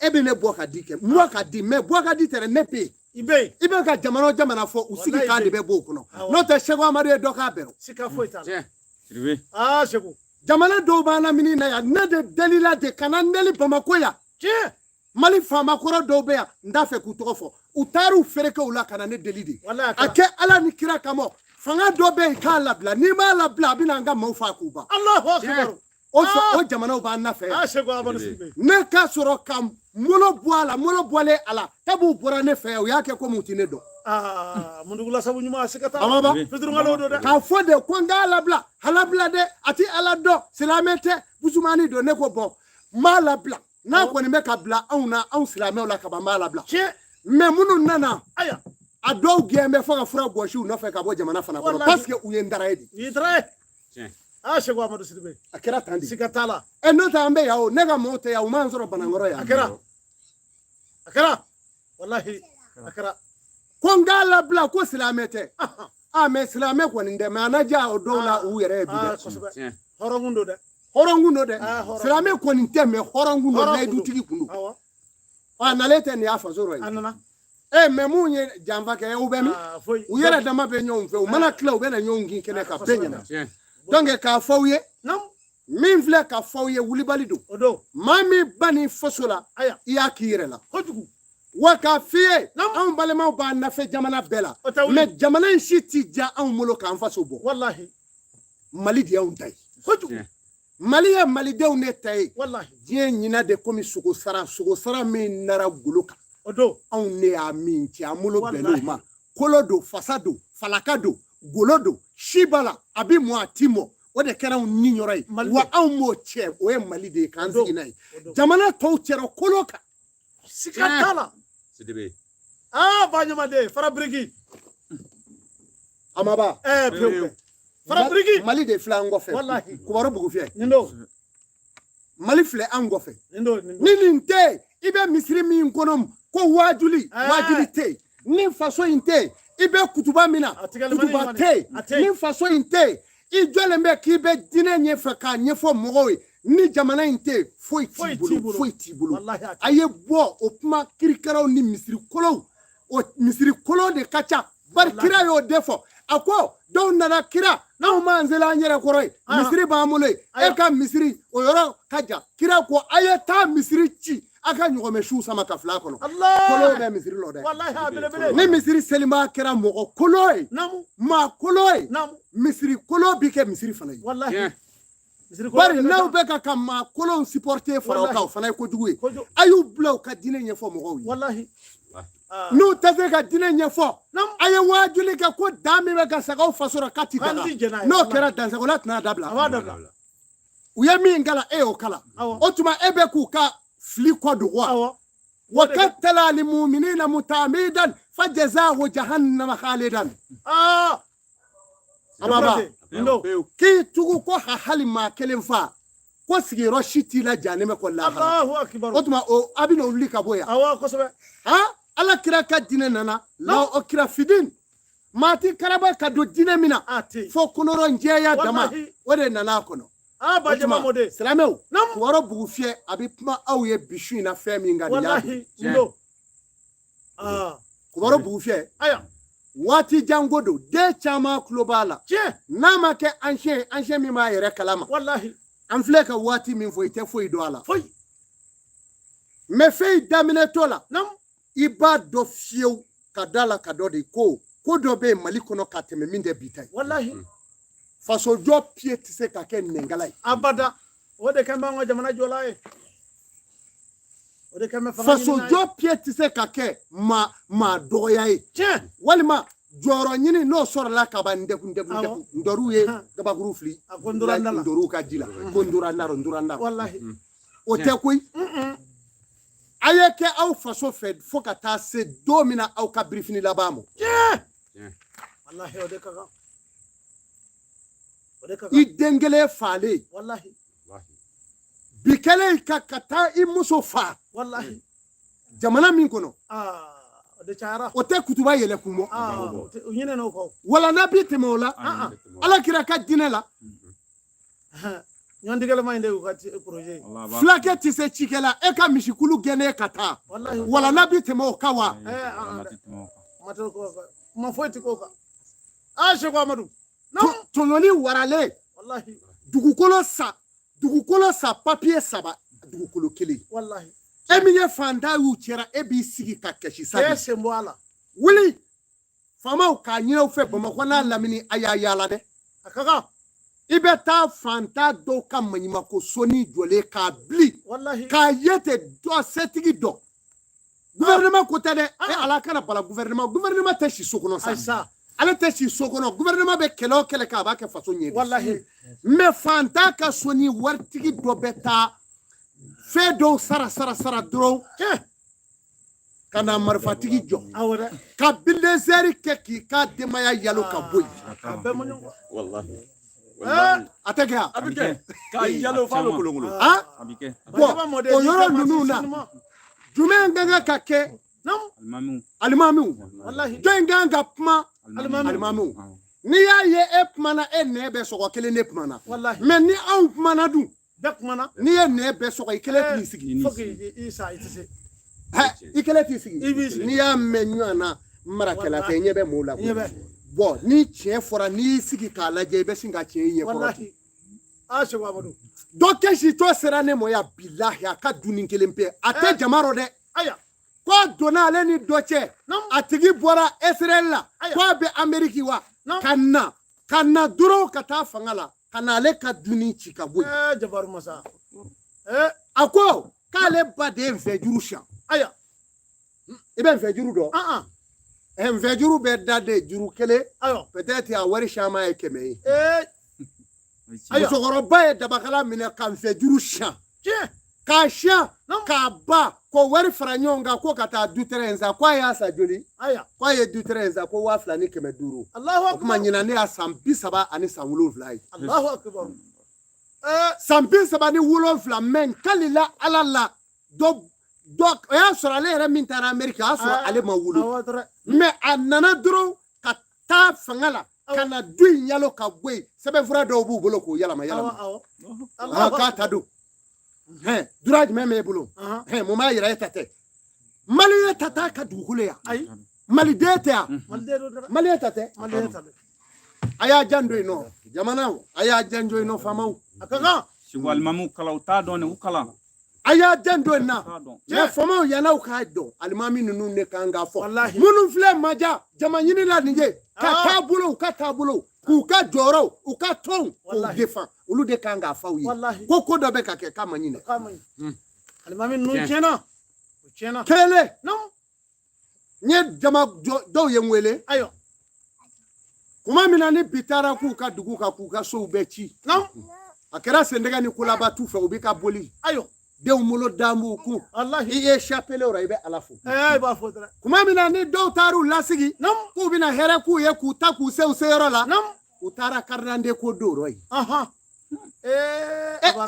E bɛ ne bɔ ka di kɛ, bɔ ka di, mɛ bɔ ka di tɛ dɛ, ne bɛ yen. I bɛ yen. I bɛ ka jamana o jamana fɔ, u sigi k'an de bɛ bɔ o kɔnɔ. N'o tɛ, Seko Amadu ye dɔ k'a bɛrɛ. Siga foyi t'a la. Aa, Seko. Jamana dɔw b'an lamini na yan, ne de delila de ka na n deli Bamakɔ yan. Mali faama kɔrɔ dɔw bɛ yan, n t'a fɛ k'u tɔgɔ fɔ. U taar'u feerekew la ka na ne deli de. A kɛ Ala ni kira kama, fanga dɔ bɛ yen k'a labila, n'i m'a labila, a bɛna an ka maaw faa k'u ban. Alahu akibaru. O jamanaw b'an nafɛ yan. Ne ka sɔrɔ ka molo bɔ a la, molo bɔlen a la, kab'u bɔra ne fɛ yan, u y'a kɛ komi u tɛ ne dɔn. Mundugula sabu ɲuman, siga t'a la. A ma ban. Fitiriwalew don dɛ. K'a fɔ de ko n k'a labila, a labila dɛ, a ti Ala dɔn, silamɛ tɛ, busumani don. Ne ko bɔn, n b'a labila. N'a kɔni bɛ ka bila anw na, anw silamɛw la kaban, n b'a labila. Mɛ minnu nana, a dɔw gɛn bɛ fo ka fura gosi u nɔfɛ ka bɔ jamana fana kɔnɔ, parce que u ye n dara ye de. U ye dara ye. Aa, Seko Amadu Sidibe. A kɛra tan de. Siga t'a la. N'o tɛ an bɛ yan o, ne ka mɔɔw tɛ yan, u m'an sɔrɔ Banankɔrɔ yan. A kɛra. A kɛra. Walahi, a kɛra. Ko n k'a labila ko silamɛ tɛ. A mɛ silamɛ kɔni tɛ, mɛ a na diya o dɔw la u yɛrɛ ye bi dɛ. Kosɛbɛ. Hɔrɔnkun don dɛ. Hɔrɔnkun don dɛ. Silamɛ kɔni tɛ, mɛ hɔrɔnkun don, layidutigi kun don. A nalen tɛ nin y'a faso rɔ ye. A nana. Mɛ mun ye janfa kɛ, u bɛ min? U yɛrɛ dama bɛ ɲɔgɔn fɛ, u mana tila, u bɛ na ɲɔgɔn kin kɛnɛ kan bɛɛ ɲɛna. Donc k'a fɔ aw ye, min filɛ ka fɔ aw ye, wulibali don. Maa min ba ni faso la, i y'a k'i yɛrɛ la. Kojugu. Wa k'a f'i ye, anw balimaw b'an nafɛ jamana bɛɛ la, mɛ jamana in si ti diya anw bolo k'an faso bɔ. Walahi. Mali de y'anw ta ye. Kojugu. Mali ye malidenw de ta ye. Walahi. Diɲɛ ɲina de komi sogosara, sogosara min nara golo kan. O don. Anw ne y'a min cɛ, an bolo bɛnn'o ma. Kolo don, fasa don, falaka don, golo don, si b'a la, a bi mɔ, a ti mɔ. O de kɛra anw ni yɔrɔ ye. Wa anw m'o cɛ, o ye Mali de ye k'an sigi n'a ye. Jamana tɔw cɛra kolo kan. Siga t'a la. Sidibe. Ah, ba ɲamaden, fara biriki. A ma ban. Pewu. Fara biriki. Mali de filɛ an kɔfɛ. Walahi. Kubaro Bugufiyɛ. Nin don. Mali filɛ an kɔfɛ. Nin don, nin don. Ni nin tɛ yen, i bɛ misiri min kɔnɔ ko waajuli, waajuli tɛ yen. Ni faso in tɛ yen, i bɛ kutuba min na, kutuba tɛ yen. Ni faso in tɛ yen, i jɔlen bɛ k'i bɛ diinɛ ɲɛfɛ k'a ɲɛfɔ mɔgɔw ye. Ni jamana in tɛ yen, foyi t'i bolo, foyi t'i bolo. A ye bɔ o kuma kirikaraw ni misiri kolow, o misiri kolo de ka ca. Bari kira y'o de fɔ. A ko dɔw nana kira, n'anw m'an sela an yɛrɛ kɔrɔ ye, misiri b'an bolo yen, e ka misiri o yɔrɔ ka jan. Kira ko a ye taa misiri ci, a ka ɲɔgɔmɛ siw sama ka fila kɔnɔ. Kolo bɛ misiri lɔ dɛ. Ni misiri selima kɛra mɔgɔ kolo ye, maa kolo ye, misiri kolo bi kɛ misiri fana ye. Bari n'aw bɛ ka maa kolonw supporter fara o kan, o fana ye kojugu ye. A y'u bila u ka diinɛ ɲɛfɔ mɔgɔw ye. N'u tɛ se ka diinɛ ɲɛfɔ, a ye waajuli kɛ ko dan min bɛ ka sagaw faso la k'a ti daga. N'o kɛra dansagola tɛna dabila. U ye min kala, e y'o kala. O tuma e bɛ k'u ka fili kɔ dogo wa? Wa katala limuminina mutamidan fajazahu jahannama khalidan. Ababa, k'i tugu ko hali maa kelen fa, ko sigiyɔrɔ si t'i la jahanama kɔ lahara. O tuma o a bɛna wuli ka bɔ yan. Awɔ, kosɛbɛ. Han, Ala kira ka diinɛ nana, la o kira fidin. Maa ti karaba ka don diinɛ min na, fo kɔnɔrɔ jɛya dama, o de nana a kɔnɔ. Ah, ba jama mɔden. Silamɛw, Kubaro Bugufiyɛ a bɛ kuma aw ye bi su in na fɛn min kan nin y'a Walahi, ndo. Kubaro Bugufiyɛ. Ayiwa. Waati janko don, den caman tulo b'a la. Tiɲɛ. N'a ma kɛ ancien, ancien min b'a yɛrɛ kalama. Walahi. An filɛ ka waati min fɔ, i tɛ foyi dɔn a la. Foyi. Mais fɛn in daminɛtɔ la, i b'a dɔn fiyewu ka da la ka dɔ de ko ko dɔ bɛ yen Mali kɔnɔ ka tɛmɛ min tɛ bi ta ye. Walahi. Fasojɔ pied tɛ se ka kɛ nɛnkala ye. Abada. O de kɛn bɛ an ka jamana jɔla ye. O de kɛn bɛ fanga ɲini n'a ye. Fasojɔ pied tɛ se ka kɛ maa dɔgɔya ye. Tiɲɛ. Walima jɔyɔrɔ ɲini n'o sɔrɔla ka ban ndɛkun ndɛkun ndɛkun. Ndɔriw ye gabakuru fili. A ko ndora n da la. Ndɔriw ka ji la. Ko ndora n da rɔ, ndora n da rɔ. Walahi. O tɛ koyi. A ye kɛ aw faso fɛ fo ka taa se don min na aw ka birifini laban ma. Tiɲɛ. Walahi, o de ka kan. O de ka kan. I den kelen falen. Walahi. Bi kɛlen ka taa i muso fa. Walahi. Jamana min kɔnɔ. O de cayara. O tɛ kutuba yɛlɛ kun bɔ. O ɲinɛna o kɔ. Wala n'a bi tɛmɛ o la. Ala kira ka diinɛ la. Ɲɔntigɛlɛma in de y'u ka projet ye. Fulakɛ tɛ se cikɛ la, e ka misikulu gɛnnen ka taa. Wala n'a bi tɛmɛ o kan wa? Kuma foyi ti k'o kan. Ah, Seku Amadu. Tɔɲɔni waralen. Walahi. Dugukolo sa, dugukolo sa papiye saba, dugukolo kelen. Walahi. E min ye fantan y'u cɛra, e b'i sigi ka kasi sa. E sen bɔ a la. Wuli. Faamaw k'a ɲini aw fɛ Bamakɔ n'a lamini, a y'a yaala dɛ. A ka kan. I bɛ taa fantan dɔw ka maɲumako soni jɔlen k'a bili. Walahi. K'a ye ten dɔ setigi dɔ. Gouvernement ko tɛ dɛ. E Ala kana bala gouvernement. Gouvernement tɛ si so kɔnɔ sa. Ayisa. Ale tɛ si so kɔnɔ. Gouvernement bɛ kɛlɛ o kɛlɛ kɛ, a b'a kɛ faso ɲɛ. Walahi. Mais fantan ka soni waritigi dɔ bɛ taa fɛn dɔw sara sara sara dɔrɔn. Tiɲɛ. Ka na marifatigi jɔ. Awɔ dɛ. Ka bulldozer kɛ k'i ka denbaya yalo ka bɔ yen. A bɛɛ ma ɲɔgɔn. Walahi. A tɛ kɛ wa? A bɛ kɛ. K'a yalo f'a bɛ kolonkolon. A bɛ kɛ. Bon, o yɔrɔ ninnu na, jumɛn ka kan ka kɛ? Alimamiw. Jɔn kan ka kuma? Alimamiw. N'i y'a ye e kumana, e nɛn bɛ sɔgɔ, kelen de kumana. Mais ni anw kumana dun? Bɛɛ kumana. N'i ye nɛn bɛɛ sɔgɔ, i kelen t'i sigi. Fo k'i sa, i tɛ se. I kelen t'i sigi. I b'i sigi. N'i y'a mɛn ɲɔgɔn na marakɛla tɛ, ɲɛ bɛ mɔɔw la koyi. Bon, ni tiɲɛ fɔra, n'i y'i sigi k'a lajɛ, i bɛ sin ka tiɲɛ i ɲɛ kɔrɔ ten. Ah, Seku Amadu. Dɔ kɛsitɔ sera ne ma yan bilahi, a ka dumuni kelen pe. A tɛ jama rɔ dɛ. Ayiwa. K'a donna ale ni dɔ cɛ. A tigi bɔra Israël la. K'a bɛ Amérique wa. Ka na dɔrɔn ka taa fanga la. Ka na ale ka dunni ci ka bɔ yen. Jabaru masa. A ko k'ale ba de ye nfɛjuru siyan. Aya. I bɛ nfɛjuru dɔn? Ah ah. Nfɛjuru bɛ da de juru kelen. Ayiwa. Peut-être a wari caman ye 100 ye. Ayiwa. Musokɔrɔba ye dabakala minɛ ka nfɛjuru siyan. Tiɲɛ. K'a siyan k'a ba k'o wari fara ɲɔgɔn kan ko ka taa dutɛrɛ in san, k'a y'a san joli? Aya. K'a ye dutɛrɛ in san ko 2500. Allahu O tuma akbar. ɲinan ne y'a san 37 ye. Allahu akbar. San 37, mɛ n kalila Ala la, dɔ dɔ o y'a sɔrɔ ale yɛrɛ min taara Ameriki, o y'a sɔrɔ ale ma wolo. Awɔ dɔrɔn. Mɛ a nana dɔrɔn ka taa fanga la ka na du in yalo ka bɔ yen, sɛbɛnfura dɔw b'u bolo k'o yɛlɛma Awɔ yɛlɛma. awɔ. Ah, k'a ta don. Hɛn, droit jumɛn b'e bolo? Hɛn, mun b'a yira e ta tɛ? Maliyɛn ta t'a ka dugukolo yan. Ayi. Maliden tɛ yan. Maliden don dɛ. Maliyɛn ta tɛ. Maliden ta don. A y'a janto yen nɔ, jamanaw, a y'a janto yen nɔ, faamaw. A ka kan. Segu alimamuw kalan, u t'a dɔn ne, u kalan. A y'a janto yen na. U t'a dɔn. Mɛ faamaw, yann'aw k'a dɔn, alimami ninnu de kan k'a fɔ. Walahi. Minnu filɛ maja jama ɲini la nin ye, ka Ah. taabolo, u ka taabolo, k'u ka jɔyɔrɔw, u ka tɔnw, k'u Walahi. defan, olu de kan k'a fɔ aw ye. Walahi. Ko ko dɔ bɛ ka kɛ k'a ma ɲinɛ. K'a ma ɲi. Alimami ninnu tiɲɛna. U tiɲɛna. Kelen. Naamu. N ye jama dɔw ye n wele. Ayiwa. Kuma min na ni bi taara k'u ka dugu kan, k'u ka sow bɛɛ ci. Naamu. A kɛra sendɛgɛ ni kolaba t'u fɛ, u bɛ ka boli. Ayiwa. Denw bolo dan b'u kun. Walahi. I ye chapelle o la, i bɛ Ala fo. I b'a fɔ dɔrɔn. Kuma min na ni dɔw taar'u lasigi. Naamu. K'u bɛna hɛrɛ k'u ye, k'u ta k'u se u seyɔrɔ la. Naamu. U taara carte d'identité ko don yɔrɔ ye. Ahan.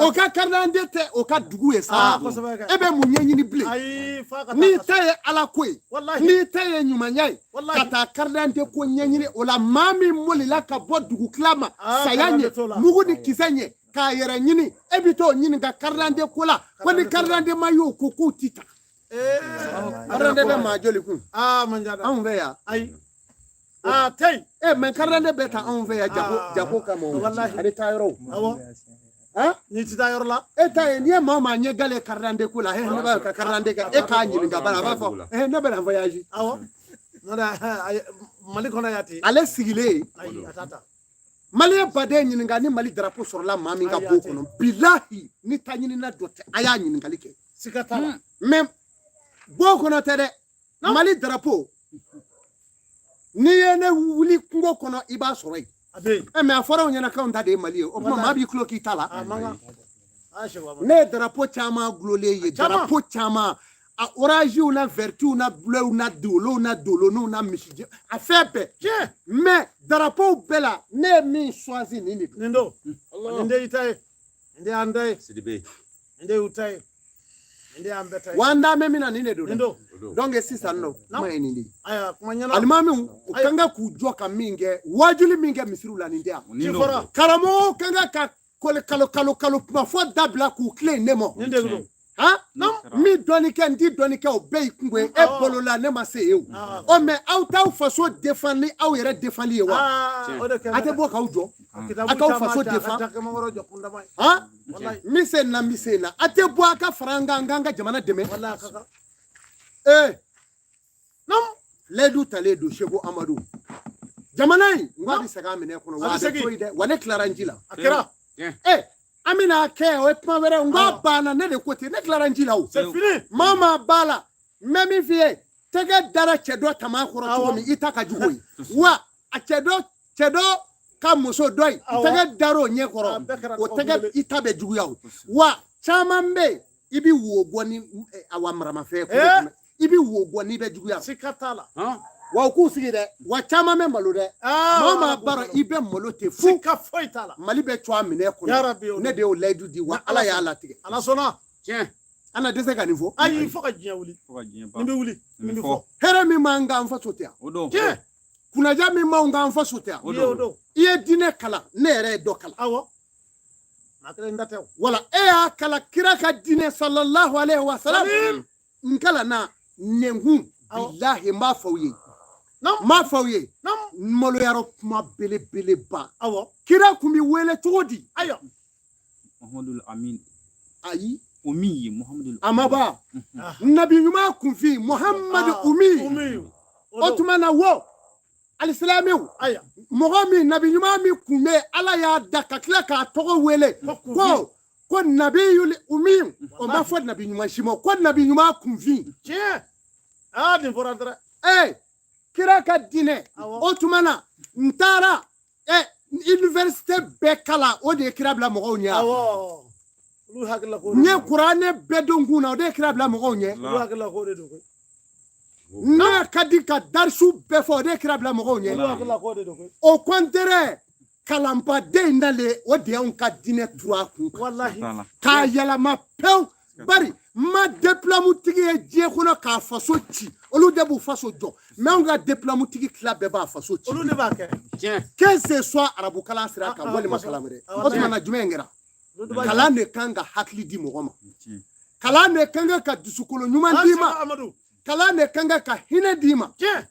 O ka carte d'identité tɛ o ka dugu ye sa. Ah, kosɛbɛ kɛ. E bɛ mun ɲɛɲini bilen? Ayi, f'a ka taa N'i ka ta ye Ala ko ye. Walahi. N'i ta ye ɲumanya ye. Walahi. Ka taa carte d'identité ko ɲɛɲini o la, maa min molila ka bɔ dugu tila ma. Ah, saya carte ɲɛ, d'identité t'o la. mugu ni kisɛ ɲɛ, k'a yɛrɛ ɲini, e bɛ t'o ɲininka carte d'identité ko la, ko ni carte d'identité ma y'o ko k'u ti ta. Carte d'identité bɛ maa joli kun? Ah, man ja dɛ. Anw fɛ yan. Ayi. Ah, tɛ yen. Mɛ carte d'identité bɛ ta anw fɛ yan jago Ah. jago kama o. Walahi. Ani taa yɔrɔw. Awɔ. Han? N'i ti taa yɔrɔ la. E ta ye n'i ye maa o maa ɲɛ gale carte d'identité ko la, ne b'a ka carte d'identité kɛ, e k'a ɲininka bari, a b'a fɔ ne bɛna voyage. Awɔ. N'o tɛ, ayi, Mali kɔnɔ yan ten. Ale sigilen. Ayi, a t'a ta. Maliyɛn baden ɲininka ni Mali drapeau sɔrɔla maa min ka Ayi, bon a tɛ. kɔnɔ, bilahi ni ta ɲinina dɔ tɛ, a y'a ɲininkali kɛ. Siga t'a la. Mɛ bon kɔnɔ tɛ dɛ, Mali drapeau, n'i ye ne wuli kungo kɔnɔ, i b'a sɔrɔ yen. A bɛ yen. Mɛ a fɔra aw ɲɛna k'anw ta de ye Mali ye, o tuma maa b'i tulo k'i ta la. A man kan. Ah, Segu Amadu. Ne ye drapeau caman gulolen ye, Caman. drapeau caman, a orangew na vertiw na bleuw na dolow na doloniw na misijɛ, a fɛn bɛɛ. Tiɲɛ. Mɛ drapeau bɛɛ la, ne ye min choisi, nin de don. Nin don. Nin de y'i ta ye. Nin de y'an ta ye. Sidibe. Nin de y'u ta ye. Nin de y'an bɛɛ ta ye. Wa an da bɛ min na, nin de don Nin dɛ. don. O don. Donc sisan nɔ, kuma ye nin de ye. Ayiwa, kuma ɲɛna. Alimamiw, u Ayiwa. kan ka k'u jɔ ka min kɛ, wajuli min kɛ misiriw la, nin tɛ yan. Nin Ci don. fɔra. Karamɔgɔw kan ka kalo kalo kalo kalo kuma fɔ dabila k'u tilen ne ma. Nin de don. Han, Nin kɛra. min dɔɔni kɛ, n ti dɔɔni kɛ, o bɛɛ y'i kungo ye. E Awɔ. balola, ne ma se yen o. Ah. Ɔ, mɛ aw t'aw faso défend ni aw yɛrɛ défendli ye wa? Ah, o de kɛ. A tɛ bɔ k'aw jɔ. Kitabu A k'aw caman faso ta, a ka défend. jakɛmakɔrɔ jɔ kundama ye. Han, Walahi. n bɛ se nin na, n bɛ se nin na, a tɛ bɔ a ka fara an kan, an k'an ka jamana dɛmɛ. Walahi, a ka kan. Ee, Naamu. layidu talen don Seko Amadu. Jamana in, n ko a bɛ segin a minɛ kɔnɔ, wa A bɛ a bɛ segin. to yen dɛ, wa ne tilara n ji la. A kɛra. An bɛna kɛ, o ye kuma wɛrɛ ye, n ko a Ah. banna, ne de ko ten, ne tilara n ji la o. C'est fini. Maa o maa b'a la, n bɛ min f'i ye, tɛgɛ dara cɛ dɔ tama kɔrɔ cogo Awɔ. min, i ta ka jugu o ye. Wa a cɛ dɔ, cɛ dɔ ka muso dɔ in, Awɔ. tɛgɛ dar'o ɲɛ A kɔrɔ, bɛɛ kɛra o tɔgɔ tɛgɛ belebele. i ta bɛ juguya o. Wa caman bɛ yen, i bɛ wo bɔ ni awa maramafɛn ye kungo kɔnɔ, i bɛ wo bɔ n'i bɛ juguya. Siga t'a la. Wa u k'u sigi dɛ, wa caman bɛ malo dɛ. Ah, Maa o maa b'a dɔn i bɛ malo ten fu. Siga foyi t'a la. Mali bɛ cɔ a minɛ Ya kɔnɔ. Rabbi, o Ne don. de y'o layidu di, wa Ala y'a latigɛ. Ala sɔnna. Tiɲɛ. An na dɛsɛ ka nin fɔ. Ayi, fo ka diɲɛ wuli. Fo ka diɲɛ Nin ban. bɛ wuli. Nin bɛ fɔ. Hɛrɛ min b'an kan, an faso tɛ yan. O don. Tiɲɛ. Kunnaja min b'anw kan, an faso tɛ yan. O I ye o don. I ye diinɛ kalan, ne yɛrɛ ye dɔ kalan. Awɔ. Maa kelen da tɛ o. Wala e y'a kalan kira ka diinɛ sallallahu alaihi wa sallam. Salim. N kalanna nɛnkun. Awɔ. Bilahi, n b'a fɔ aw ye. Naamu. N b'a fɔ aw ye. Naamu. N maloyara kuma belebeleba. Awɔ. Kira kun bɛ wele cogo di? Ayiwa. Muhammadu Amin. Ayi. O min ye Muhammadu. A ma ban. Ah. Nabi ɲuman kunfin Muhammadu Ah, Umi. Umi. O tuma na wo, Alisilamɛw, Aya. mɔgɔ min, nabi ɲuman min kun bɛ, Ala y'a da ka tila k'a tɔgɔ wele ko nabiyul umi, o ma fɔ nabi ɲuman si ma ko nabi ɲuman kunfin. Tiɲɛ, aa, nin fɔra dɛrɛ. Kira ka diinɛ. O tuma na n taara université bɛɛ kalan, o de ye kira bila mɔgɔw ɲɛ. Awɔ, olu hakilila ko N ye kuranɛ bɛɛ don kun na, o de ye kira bila mɔgɔw ɲɛ. Olu hakilila ko de don koyi. N'a ka di ka darisu bɛɛ fɔ, o de ye kira bila mɔgɔw ɲɛ. Olu hakilila ko de don koyi. Au contraire, kalanbaden in nalen, o de y'anw ka diinɛ turu a kun kan Walahi. k'a yɛlɛma pewu. Bari ma diplôme tigi ye diɲɛ kɔnɔ k'a faso ci, olu de b'u faso jɔ. Mais anw ka diplôme tigi tila bɛɛ b'a faso ci. Olu de b'a kɛ. Que ce soit arabu kalan sira kan Ah, ah, walima kosɛbɛ. kalan wɛrɛ. Ah, O tuma na jumɛn kɛra? Olu de b'a kɛ. Kalan de kan ka hakili di mɔgɔ ma, kalan de kan ka dusukolo ɲuman d'i ma, Amadu. kalan de kan ka hinɛ d'i ma. Tiɲɛ.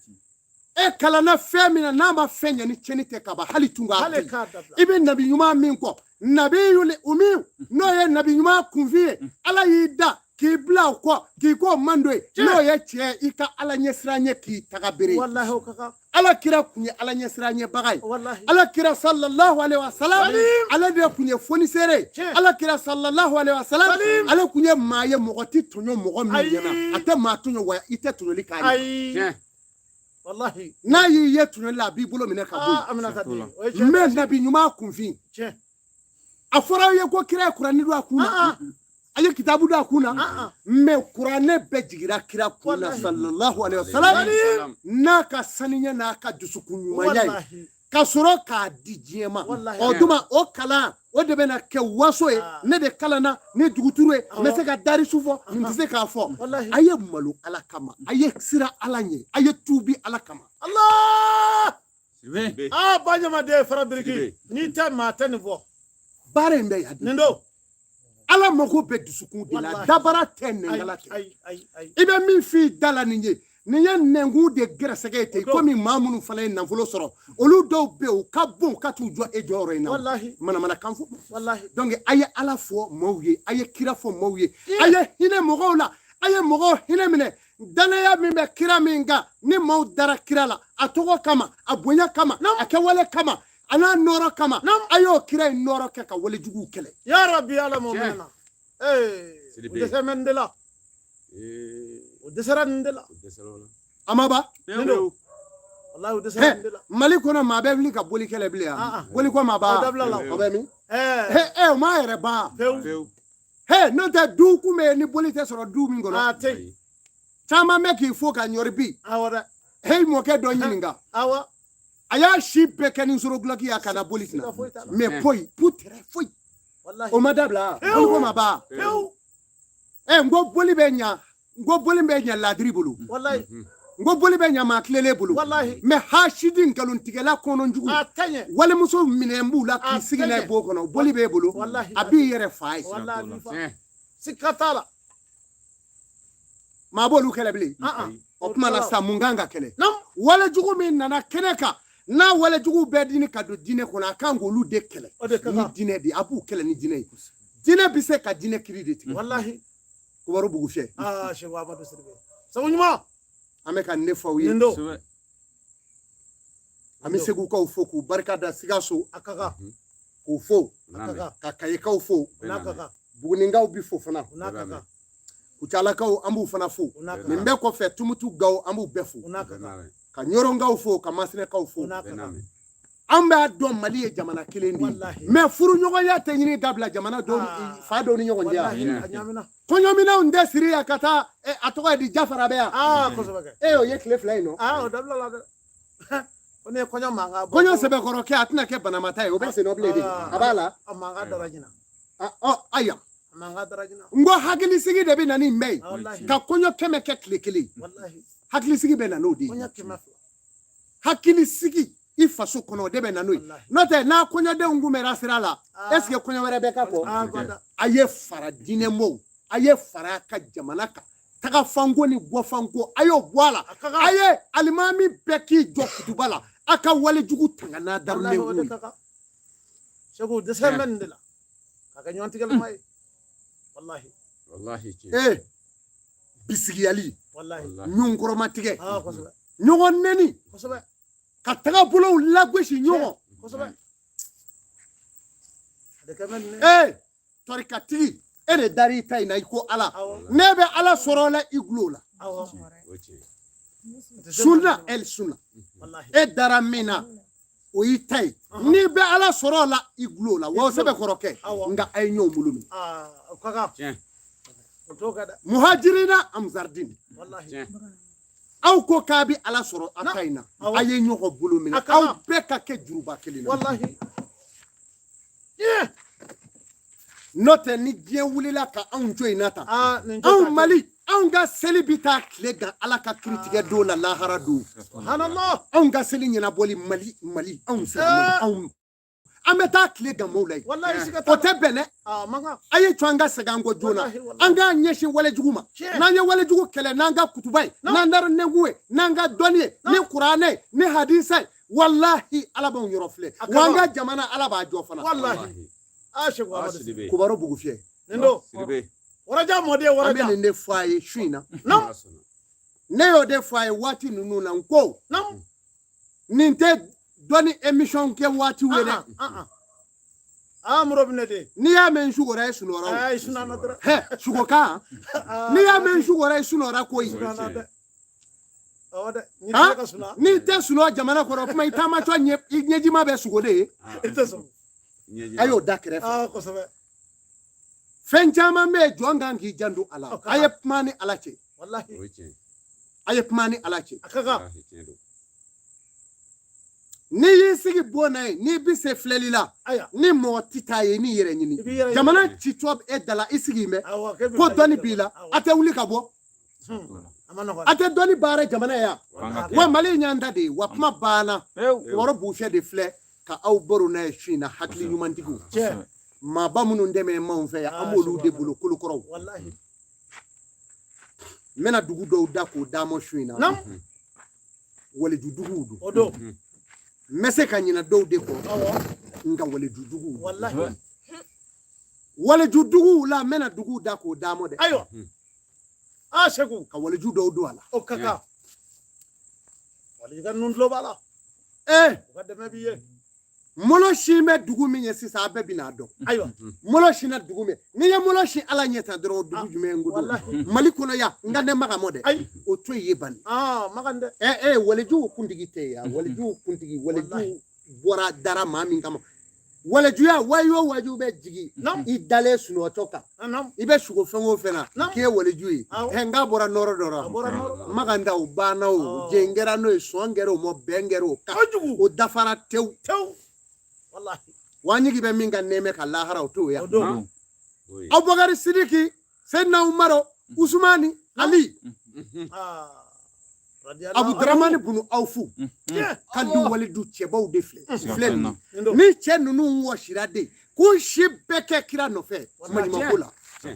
E kalanna fɛn min na, n'a ma fɛn ɲɛ ni tiɲɛni tɛ ka ban, hali tun k'a Hali to yen. k'a dabila. I bɛ nabi ɲuman min kɔ, nabiyul umi, n'o ye nabi ɲuman kunfin ye, Ala y'i da k'i bila o kɔ k'i k'o mando ye, n'o ye tiɲɛ ye, i ka Ala ɲɛsiran ɲɛ k'i taga bere ye. Walahi, o ka kan. Ala kira kun ye Ala ɲɛsiran ɲɛbaga ye. Walahi. Ala kira sallallahu alaihi wa sallam, ale de kun ye fonisere ye. Tiɲɛ. Ala kira sallallahu alaihi wa sallam, Salim. ale kun ye maa ye, mɔgɔ ti tɔɲɔ mɔgɔ min Ayi. ɲɛna, a tɛ maa tɔɲɔ wa i tɛ tɔɲɔli k'a ɲɛ. Ayi, walahi. N'a y'i ye tɔɲɔli la, a b'i bolo minɛ ka bɔ Aa, Aminata den, o ye yen. tiɲɛ. Mais nabi ɲuman kunfin. Tiɲɛ. A fɔra aw ye ko kira ye kuranɛ don a kun na, Ah, a ye kitabu don a kun na, ah, ah. mais kuranɛ bɛɛ jigira kira kun na Walahi. sallallahu alaihi wa sallam, n'a ka saniya n'a ka dusukun ɲumanya ye, Walahi. ka sɔrɔ k'a di diɲɛ ma. Walahi. O tuma o kalan, o de bɛna kɛ waso ye. Ah. Ne de kalanna ni duguturu ye, n bɛ se ka darisu fɔ, nin tɛ se k'a fɔ. Walahi. A ye malo Ala kama, a ye sira Ala ɲɛ, a ye tuubi Ala kama. Allah. Sidibe. Aa, ba ɲamaden fara biriki. Sidibe. N'i tɛ maa tɛ nin fɔ. Baara in bɛ yan de. Nin don. Ala mako bɛ dusukun de la. Walahi. Dabara tɛ, Ayi, nɛnkala tɛ. ayi, ayi, ayi. I bɛ min f'i da la, nin ye, nin ye nɛnkun de gɛrɛsɛgɛ ye ten. O don. Komi maa minnu fana ye nafolo sɔrɔ, olu dɔw bɛ yen, u ka bon ka t'u jɔ e jɔyɔrɔ in na. Walahi. Manamanakan fɔ. Walahi. Donc a ye Ala fɔ maaw ye, a ye kira fɔ maaw ye, a ye hinɛ mɔgɔw la, a ye mɔgɔw hinɛ minɛ. Danaya min bɛ kira min kan, ni maaw dara kira la, a tɔgɔ kama, a bonya kama, a kɛwale kama, a n'a nɔrɔ kama, a y'o kira in nɔrɔ kɛ ka walejuguw kɛlɛ. Ya Rabbi, Ala m'o minɛ na. Ee, o Sidibe. dɛsɛ bɛ nin de la. O dɛsɛra nin de la. O dɛsɛra o la. A ma ban. Nin don. Walahi, o dɛsɛra nin de la. Mali kɔnɔ, maa bɛ wuli ka boli kɛlɛ bilen yan. Ah, ah. Boli ko maa O ban. dabila la. O bɛ min? Ɛɛ, He, o m'a yɛrɛ ban. pewu. Pewu. He, n'o tɛ, du kun bɛ yen ni boli tɛ sɔrɔ du min kɔnɔ. A tɛ yen. Caman bɛ k'i fo ka ɲɔri bi. Awɔ dɛ. He, mɔkɛ dɔ ɲininka. Awɔ. A y'a si bɛɛ kɛ ni soro gulɔki ye a kana boli Siga tɛna. foyi t'a la. Mais poyi putere foyi. Walahi. O ma dabila. Boli ko ma ban. Pewu. N ko boli bɛ ɲa, n ko boli bɛ ɲa ladiri bolo. Walahi. N ko boli bɛ ɲa maa tilelen bolo. Walahi. Mais hasidi, nkalontigɛla, kɔnɔjugu. A tɛ ɲɛ. Walimuso minɛn b'u la A k'i sigi tɛ n'a ye ɲɛ. bon kɔnɔ, boli b'e bolo. Walahi. A b'i yɛrɛ fa ye. Walahi, a b'i fa. Tiɲɛ. Siga t'a la. Maa b'olu kɛlɛ bilen. Ah, ah. O tuma na sa, mun kan ka kɛlɛ? Nam. Walejugu min nana kɛnɛ kan, n'a walejugu bɛɛ dini ka don diinɛ kɔnɔ, a kan k'olu de kɛlɛ. O de ka Ni kan. diinɛ de ye, a b'u kɛlɛ ni diinɛ ye. Diinɛ bɛ se ka diinɛ kiri de tigɛ. Walahi. Kibaru bugu fiyɛ. Aa, Seku Amadu Sidibe. Sago ɲuman. An bɛ ka ne f'aw ye. Nin don. Kosɛbɛ. An bɛ Segukaw fo k'u barika da, Sikaso A ka kan. k'u fo, A ka kan. ka Kayikaw fo, O n'a ka kan. Bugunikaw bi fo fana, O n'a ka kan. Kucalakaw an b'u fana fo. O n'a ka Nin kan. bɛɛ kɔfɛ, Tumutu gaw an b'u bɛɛ fo, O n'a ka kan. ka Ɲɔrɔnkaw fo, ka Masinɛkaw fo. O n'a ka kan. An b'a dɔn Mali ye jamana kelen de ye, Walahi. mais furuɲɔgɔnya tɛ ɲini dabila jamana dɔw Ah. fa dɔw ni ɲɔgɔn cɛ yan. Walahi, a ɲaamina. Kɔɲɔminɛnw tɛ siri yan ka taa a tɔgɔ ye di, Jafara bɛ yan. Aa, kosɛbɛ kɛ. E y'o ye tile 2 in nɔ. Aa, o dabila la dɛ. Ko ne ye kɔɲɔ mankan bɔ. Kɔɲɔ sɛbɛkɔrɔ kɛ, a tɛna kɛ banamata ye, o bɛ sen nɔ bilen de, a b'a la. A mankan dara ɲina. Ah, ɔ ayiwa. A mankan dara ɲina. N ko hakilisigi de bɛ na ni nin bɛɛ ye. Walahi. Ka kɔɲɔ 100 kɛ tile kelen, Walahi. hakilisigi bɛ na n'o de ye. Kɔɲɔ 200. Hakilisigi i faso kɔnɔ, o de bɛ na n'o ye. Walahi. N'o tɛ, n'a kɔɲɔdenw kun bɛra sira la, Ah. est ce que kɔɲɔ wɛrɛ bɛ ka kɔ? Aa, bada. A ye fara diinɛmɔgɔw, a ye fara a ka jamana kan, taga fanko ni bɔ fanko, a y'o bɔ a la. A ka kan. A ye alimami bɛɛ k'i jɔ kutuba la, a ka walejugu tanga n'a Walahi, darulen o de ye. ka kan. Segu, dɛsɛ bɛ nin de la. Ka kɛ ɲɔgɔn tigɛlima ye. Walahi. Walahi tiɲɛ. Ee, bisigiyali, Walahi. Walahi. ɲunkɔrɔmatigɛ, Aa, kosɛbɛ. ɲɔgɔn nɛni. Kosɛbɛ. Ka tagabolow lagosi ɲɔgɔn. Kosɛbɛ. A de kɛ bɛ nin. Ee, tɔrikatigi, e de dar'i ta in na i ko Ala. Awɔ. Ne bɛ Ala sɔrɔ la, i gulo la. Awɔ. O ye tiɲɛ ye. Sunna el sunna. Wallahi. E dara min na, o y'i ta ye. N'i bɛ Ala sɔrɔ la, i gulo la. Wa o sɛbɛ kɔrɔ kɛ. Awɔ. Nka a ye ɲɔgɔn bolo minɛ. Aa, o ka kan. Tiɲɛ. O t'o kɛ dɛ. Muhajirina amzardin. Wallahi. Tiɲɛ. Aw ko k'a bɛ Ala sɔrɔ a ta in na. Awɔ. A ye ɲɔgɔn bolo minɛ. A ka Aw kan. bɛɛ ka kɛ juruba kelen na. Wallahi. Tiɲɛ. N'o tɛ, ni diɲɛ wulila ka anw to yen na tan. Aa, nin tɛ Anw taa. Mali, anw ka seli bɛ taa tile gan Ala ka kiritigɛ don la, lahara don. Subhanallah. Anw ka seli ɲɛnabɔli Mali, Mali, anw silamɛw, anw an bɛ taa tile gan maaw la yen. Wallahi, siga O t'a la. tɛ bɛn dɛ. Aa, man kan. A ye to an ka segin an kɔ joona. Wallahi, wallahi. An k'an ɲɛsin walejugu ma. Tiɲɛ. N'an ye walejugu kɛlɛ n'an ka kutuba ye, n'an darinɛnkun ye, n'an ka dɔnni ye, ni kuranɛ ye, ni hadisa ye, walahi Ala b'anw yɔrɔ filɛ. A ka Wa an kan. ka jamana, Ala b'a jɔ fana. Wallahi. Aa, Seku Ah, Amadu. Sidibe. Kubaro Bugufiyɛ. Nin don. Sidibe. Waraja mɔden, An bɛ waraja. nin de fɔ a ye su in na. Nam. Ala sɔnna. Ne y'o de fɔ a ye waati ninnu na, n ko Nam. nin tɛ dɔnni émission kɛ waati ye dɛ. Ah, ah. Ah, moro bɛ ne de. N'i y'a mɛn n sugora, e sunɔgɔra o. Aa, i sunana dɔrɔn. Hɛ, sugokan. N'i y'a mɛn n sugora, e sunɔgɔra koyi. Sunana dɛ. Awɔ dɛ. N'i Han? tɛ se ka suna. N'i tɛ sunɔgɔ jamana kɔnɔ, o kuma i taamatɔ ɲɛ, i ɲɛjima bɛ sugo de ye. I tɛ sɔn. Ɲɛji. A y'o da kɛrɛfɛ. Aa, kosɛbɛ. Fɛn caman bɛ yen, jɔn kan k'i janto a la. O ka A ye kuma ni Ala cɛ. Wallahi. O ye tiɲɛ ye. A ye kuma ni Ala cɛ. A ka kan. Walahi, tiɲɛ don. N'i y'i sigi bon na ye, n'i bɛ se filɛli la, Ayiwa. ni mɔgɔ ti taa ye, n'i yɛrɛ ɲini. I b'i yɛrɛ ɲini. Jamana citɔ e da la, i sigi bɛ. Awɔ, k'e bɛ Ko bila dɔnni i yɛrɛ b'i la, awɔ. a tɛ wuli ka bɔ. A ma nɔgɔn. A tɛ dɔnni baara jamana ye yan. F'an ka kɛ. Wa Mali ɲan ta de ye, wa kuma banna. Pewu. Kibaru Bugufiyɛ de filɛ ka aw baro n'a ye su in na, hakili ɲumantigiw. Tiɲɛ. Maaba minnu dɛmɛ m'anw fɛ yan, an Ah, b'olu de subhanallah. bolo kolokɔrɔw. Wallahi. N bɛna dugu dɔw da k'o d'a ma su in na. Nam. Walejuduguw don. O don. N bɛ se ka ɲinɛ dɔw de kɔ, Awɔ. nka walejuduguw don. Wallahi. Walejuduguw la, n bɛna duguw da k'o d'a ma dɛ. Ayiwa. Aa, Seku. Ka waleju dɔw don a la. O ka kan. Wali ka nun tulo b'a la. Ee, U ka dɛmɛ b'i ye. molo si bɛ dugu min ye sisan, a bɛɛ bɛn'a dɔn. Ayiwa. Molo si na dugu min, n'i ye molo si Ala ɲɛ tan dɔrɔn, dugu jumɛn n ko don. Wallahi. Mali kɔnɔ yan, n ka ne maga mɔ dɛ. Ayi. O to yen bani. Aa, makan dɛ. Ɛ ɛ, walejuw kuntigi tɛ yan. Walejuw kuntigi, walejuw Wallahi. bɔra dara maa min kama. Walejuya, wayu o waju bɛ jigin. Nam. I dalen sunɔgɔtɔ kan. Nam. I bɛ sugo fɛn o fɛn na, Nam. k'i ye waliju ye. Awɔ. Ɛ, n k'a bɔra nɔrɔ dɔ A la. bɔra nɔrɔ la. Makan ta, o banna o. Ɔ. Jen kɛra n'o ye, sɔn kɛra o mɔ, bɛn kɛra o kan. Kojugu. O dafara tewu. Tewu. Wallahi. Wa an ɲigi bɛ min ka nɛɛmɛ ka lahara, o t'o ya. O don. O ye. Abubakar Sidiki, Seydina Umaru, Usumani, Ali, Aa. Radiyallahu Abudramani bunu Awfu, Tiɲɛ. ka du walidu cɛbaw de filɛ. Siga Filɛ tɛ nin n na. ye. Nin don. Ni cɛ ninnu wɔsira de, k'u si bɛɛ kɛ kira nɔfɛ Wallahi. maɲumanko la.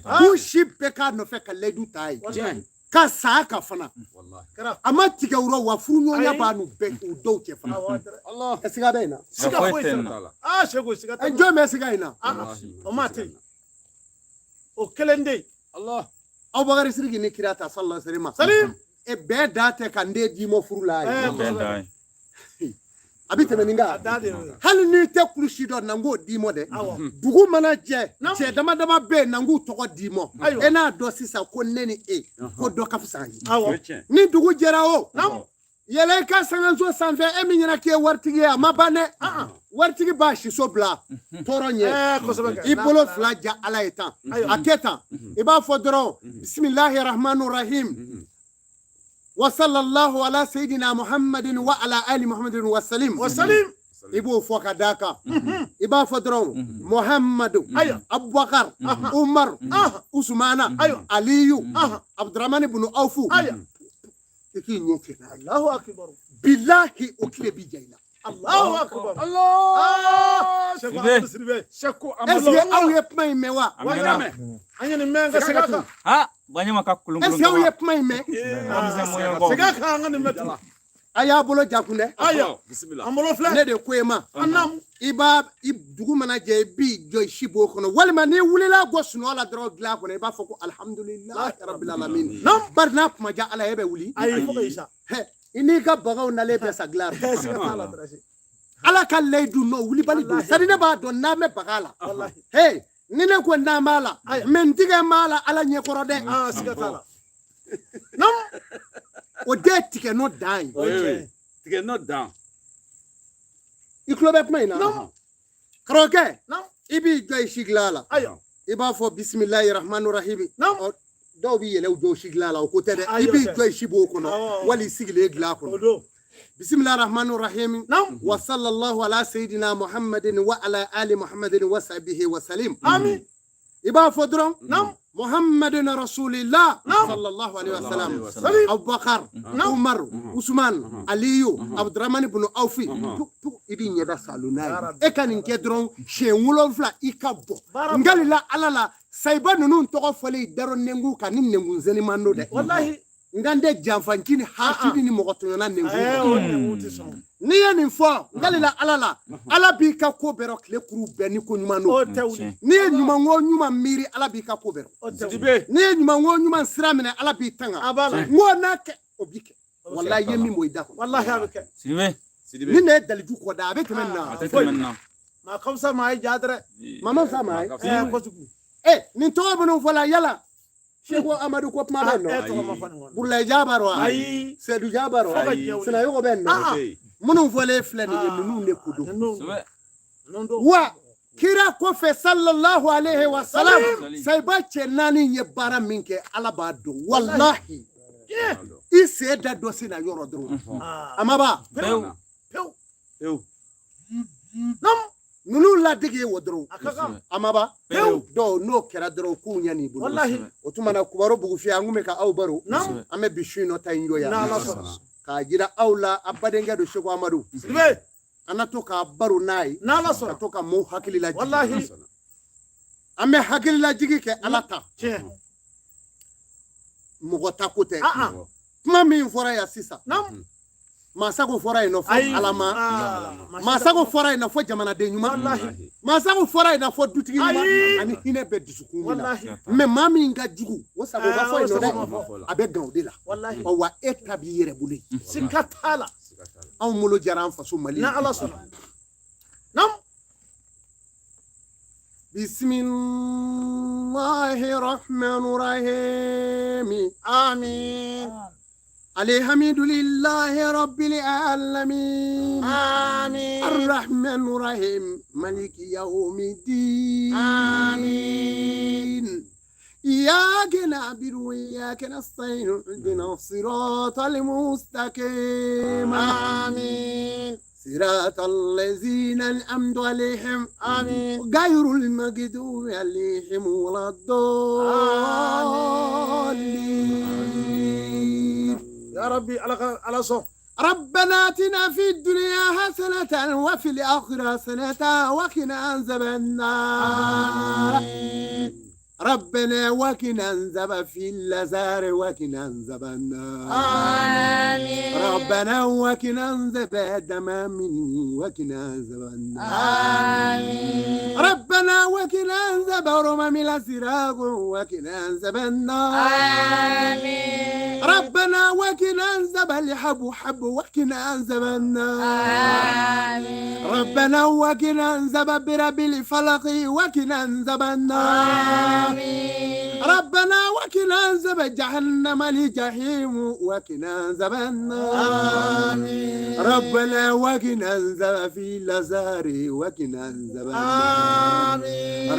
Ah. K'u si bɛɛ k'a nɔfɛ ka layidu t'a ye. Wallahi. Ka sa ka fana. Walahi. Kɛra. A ma tigɛ u rɔ, wa furuɲɔgɔnya Ayi. b'a n'u bɛɛ u dɔw cɛ fana. Awɔ, dɛrɛ. Allah. Ɛ, siga bɛ in na. Siga foyi foyi tɛ tɛ n n na. na. T'a la. Aa, Seku, siga tɛ Ɛ, n na. jɔn bɛ siga in na? Ah, Walahi. o ma tɛ yen. O kelen de. Allah. Abubakar Sidiki ni kira ta sallallahu alaihi wasallam. Salim. E bɛɛ da tɛ ka n den d'i ma furu la ye. Eh, Bɛɛ da ye. A bɛ tɛmɛ nin A kan. da de y'o ye. Hali n'i tɛ kulusi dɔn, na n k'o d'i ma dɛ. Awɔ. Dugu mana jɛ, Naam. cɛ dama dama bɛ yen, na n k'u tɔgɔ d'i ma. Ayiwa. E n'a dɔn sisan ko ne ni e, ko dɔ ka fisa an ye. O Awɔ. ye tiɲɛ. Ni dugu jɛra o, Naam. yɛlɛ i ka sankanso sanfɛ, e min ɲɛna k'i ye waritigi ye, a ma ban dɛ. Waritigi b'a siso bila tɔɔrɔ ɲɛ. Eh, kosɛbɛ kɛ. I bolo fila ja Ala ye tan. Ayiwa. A kɛ tan. I b'a fɔ dɔrɔn, bisimilahi rahmani rahim. Wa sallallahu ala sayyidina Muhammadin wa ala ali Muhammadin wa salim. Wa salim. I b'o fɔ ka d'a kan. I b'a fɔ dɔrɔn, Muhammadu, Ayiwa. Abubakar, Umar, Usumana, Ayiwa. Aliyu, Abdurahmani bunu Awfu. Ayiwa. I k'i ɲɛ cɛ n'a ye. Allahu akbar. Bilahi, o tile bi ja i la. Allahu akbar. Allah. Ah, Seku Sidibe. Amadu Sidibe. Seko Est ce que aw ye kuma in mɛn wa? A mɛnna. An ye nin mɛn ka segin a kan. Ah, Baɲama ka kolon Est kolon ce que aw ye kaba. kuma in mɛn? Denmisɛn mɔɲɔgɔn. Segin a kan, an ka nin mɛn tun. A y'a bolo ja kun dɛ. Ayiwa. Bismillah. An bolo filɛ. Ne de ko e ma. An naamu. I b'a i dugu mana jɛ, i b'i jɔ i si b'o kɔnɔ, walima n'i wulila gɔ sunɔgɔ la dɔrɔn, dilan kɔnɔ, i b'a fɔ ko alhamdulilahi rabbil alamin. Naam. Bari n'a kuma ja Ala ye, e bɛ wuli. Ayi, fo ka isa. Hɛ, I n'i ka baganw nalen bɛ sa dilan. Siga t'a la, Darasi. Ala ka layidu nɔ wulibali don. Wallahi. Sadi ne b'a dɔn n'an bɛ baga la. Wallahi. Hey, ni ne ko n'an b'a la, mɛ n tigɛ b'a la Ala ɲɛkɔrɔ dɛ. Ah, siga t'a la. O de ye tigɛ nɔ dan ye. O ye tiɲɛ ye. Tigɛ nɔ dan. I tulo bɛ kuma in na. Karamɔgɔkɛ, i b'i jɔ i si dilan la. Ayiwa. I b'a fɔ bisimilahi rahmani rahimi. Dɔw b'i yɛlɛ u jɔ u si dilan la, o ko tɛ dɛ. I Ayi, o b'i tɛ. jɔ i si b'o kɔnɔ Awɔ. wali i sigilen dilan O kɔnɔ. don. Bisimilahi rahmani rahimi. Wa sallallahu ala sayidina Muhammadin wa ala ali Muhammadin wa sahbihi wa salim. Amin. I b'a fɔ dɔrɔn Muhammadin rasulillah sallallahu alaihi wa sallam. Salim. Abubakar, Umar, Usman, Aliyu, Abdurrahman ibn Awfi. I b'i ɲɛda salu n'a Ya ye. Rabbi. E ka nin kɛ dɔrɔn siɲɛ 7, i ka bɔ. Baara N galila Ala la, sayiba ninnu tɔgɔ fɔlen darɔ nɛnkun kan ni nɛnkun zeniman don dɛ. Wallahi. N kan tɛ janfanci ni hasidi ni mɔgɔ tɔɲɔna nɛnkun Eh, kɔ. o nɛnkun tɛ sɔn. N'i ye nin fɔ, n galila Ala la, Ala b'i ka ko bɛɛ rɔ tile kuru bɛɛ ni ko ɲuman O don. tɛ wuli. N'i ye ɲuman o ɲuman miiri, Ala b'i ka ko bɛɛ rɔ. O tɛ wuli. Sidibe. N'i ye ɲuman o ɲuman sira minɛ, Ala b'i tanga. A b'a la. N ko n'a kɛ, o b'i kɛ. Walayi, i ye min bɔ i da kɔnɔ. Wallahi, a bɛ kɛ. Sidibe. Sidibe. Ni ne ye daliju kɔ da, a bɛ tɛmɛ nin na. A tɛ tɛmɛ nin na. Maa ka fisa maa ye ja dɛrɛ. Mama sa ma ye. Eh, kojugu. Nin tɔgɔ minnu fɔla, yala Seko Amadu ko kuma bɛ Eh, yen nɔ? tɔgɔ ma fɔ nin kɔnɔ. Burulayi Jaba rɔ wa? Ayi. Sedu Jaba rɔ Fo wa? ka diɲɛ wuli. Sinayogo bɛ yen nɔ? Ah, ah. Minnu fɔlen filɛ nin ye, ninnu de ko don. Ninnu. Kosɛbɛ. Ninnu don. Wa kira kɔfɛ sallallahu alaihi wa salam, Salim. sayiba cɛ naani ye baara min kɛ, Ala b'a dɔn. Walahi, i sen da dɔ sen na yɔrɔ dɔrɔn. Ah. A ma ban. Pewu. Pewu. Pewu. Ninnu ladege ye o dɔrɔn. A ka kan. A ma ban. Pewu. Dɔw n'o kɛra dɔrɔn, k'u ɲɛ n'i bolo. Wallahi. O tuma na, Kubaro Bugufiyɛ, an kun bɛ ka aw baro. Naam. An bɛ bi su in nɔ ta in jɔ yan. N'Ala sɔnna. K'a jira aw la, a badenkɛ don Seko Amadu. Sidibe. An na to k'a baro n'a ye. N'Ala Ka sɔnna. to ka maaw hakili lajigin. Wallahi. An bɛ hakili lajigin kɛ Ala ta. Tiɲɛ. Mɔgɔ ta ko tɛ. Ah ah. Kuma min fɔra yan sisan. Naam. Masago fɔra yen nɔ fɔ Ayi. Alama. Ah. Masago fɔra yen nɔ fɔ jamanaden ɲuman. Wallahi. Masago fɔra yen nɔ fɔ dutigi ɲuman. Ayi. Ani hinɛ bɛ dusukun min na. Wallahi. Mɛ maa min ka jugu, o sago ka fɔ yen nɔ Ah, o sago dɛ. ma fɔ. A bɛ gan o de la. Wallahi. Ɔ wa e ta b'i yɛrɛ bolo yen. Siga t'a la. Anw bolo jara an faso Mali. N'Ala sɔnna. Naam. Bisimilahi rahmani rahim. Amin. Alhamdulillahi rabbil alamin. Amin. الرحمن الرحيم مالك يوم الدين. آمين. إياك نعبد وإياك نستعين اهدنا الصراط المستقيم. آمين. صراط الذين أنعمت عليهم. آمين. غير المغضوب عليهم ولا الضالين. Ya Rabbi, Ala ka Ala sɔn. ربنا آتنا في الدنيا حسنة وفي الآخرة حسنة وقنا عذاب النار. ربنا وقنا عذاب في الأزهار وقنا عذاب النار. ربنا وقنا عذاب الدمام وقنا عذاب النار. ربنا وقنا عذاب رمم الأسراق وقنا عذاب النار. ربنا وقنا عذاب الحب حب وقنا عذاب النار. ربنا وقنا عذاب برب الفلق وقنا عذاب النار. ربنا وقنا عذاب جهنم الجحيم وقنا عذاب النار. ربنا وقنا عذاب في الأزهار وقنا عذاب النار.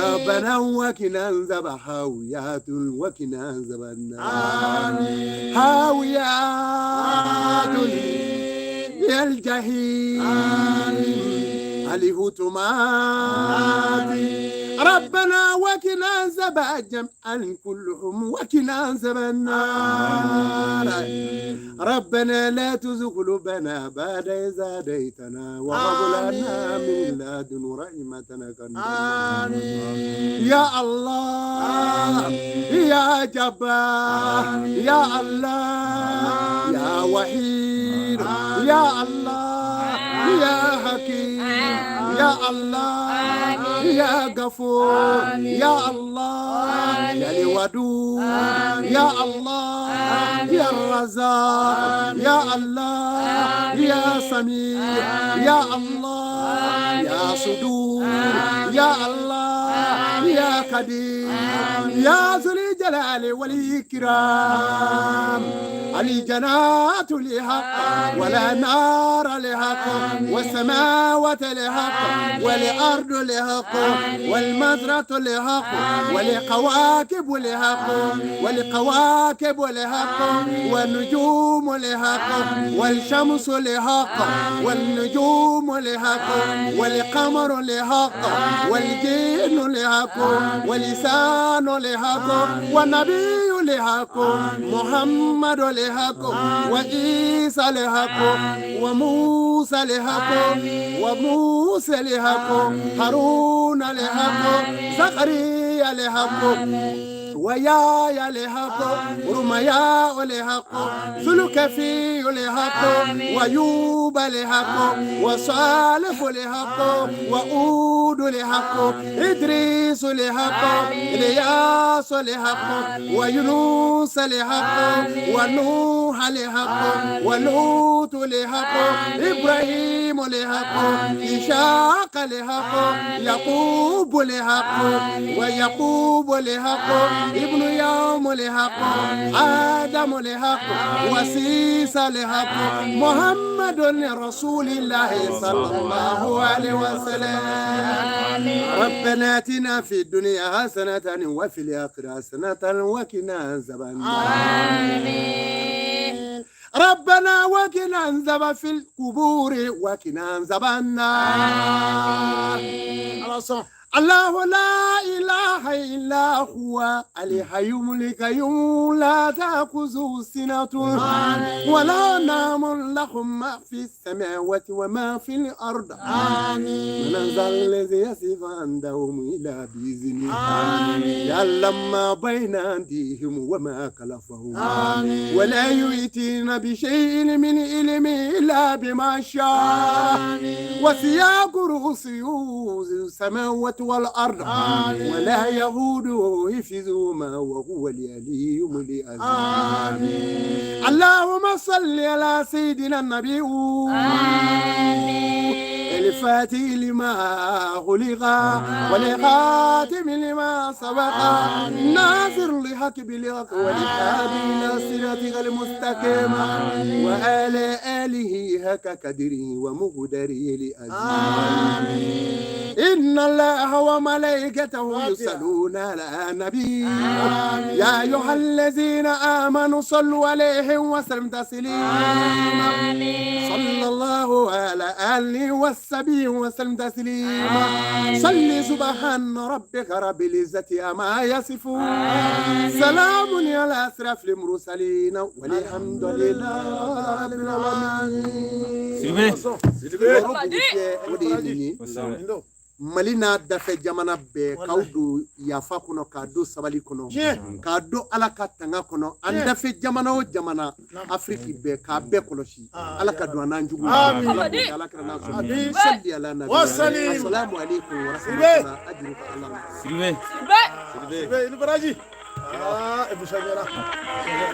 ربنا وقنا عذاب حاويات وقنا عذاب النار. هاويات يا الجحيم الهتمات. ربنا وقنا عذاب جمعا كلهم وقنا عذاب النار. ربنا لا تزغ قلوبنا بعد إذ هديتنا وهب لنا من لدنك رحمة إنك أنت. يا الله يا جبار يا الله يا وحيد يا الله يا حكيم يا الله. يا غفور يا الله يا الودود يا الله يا الرزاق يا الله يا سميع يا الله يا صدور يا الله يا قدير يا ذو الجلال والإكرام. الجنات لحق ولا نار لحق والسماوات لحق والأرض لحق والمزرعة لحق والكواكب لحق والكواكب لحق والنجوم لحق والشمس لحق والنجوم لحق والقمر لحق والجن لحق ولسان لحق والنبي لحق محمد لحق وعيسى لحق وموسى لحق وموسى لحق هارون لحق زكريا لحق ويا لحق رميا لحق ذلكفي لحق ويوب لحق وصالح لحق وأود لحق إدريس لحق إلياس لحق ويونس لحق ونوح لحق ولوط لحق إبراهيم لحق إشاق لحق يعقوب لحق ويعقوب لحق ابن يوم لحق آدم لحق وسيس لحق محمد رسول الله صلى الله عليه وسلم. ربنا آتنا في الدنيا حسنة وفي الآخرة حسنة وقنا عذاب النار. ربنا وقنا عذاب في القبور وقنا عذاب النار. الله لا إله إلا هو الحي القيوم لا تأخذه سنة ولا نوم له ما في السماوات وما في الأرض. من ذا الذي يصف عندهم إلا بإذنه يعلم ما بين أيديهم وما خلفهم ولا يؤتين بشيء من علمه إلا بما شاء وسع كرسيه السماوات والأرض ولا يهوده حفظهما وهو العلي العظيم. اللهم صل على سيدنا النبي الفاتح لما خلق والخاتم لما سبق ناصر الحق بالحق والهادي إلى صراطك المستقيم وعلى آله حق قدره ومقداره العظيم. إن الله وملائكته يصلون على النبي يا أيها الذين آمنوا صلوا عليه وسلم تسليما. صلى الله على آله وصحبه وسلم تسليما. صل سبحان ربك رب العزة عما يصفون سلام على أشرف المرسلين والحمد لله رب العالمين. O de ye nin ye. Mali n'a dafɛ jamana bɛɛ k'aw don yafa kɔnɔ, k'a don sabali kɔnɔ, k'a don Ala ka tanga kɔnɔ. An dafɛ jamana o jamana, Afiriki bɛɛ, k'a bɛɛ kɔlɔsi. Ala ka don an n'an jugu. Ala kɛra n'a sɔrɔ sali ala nabi. Asalamu aleykum wa rahmatulah. Ajiru ka Ala. Sidibe. Sidibe, i ni baraji. Aa, émission ɲɛna.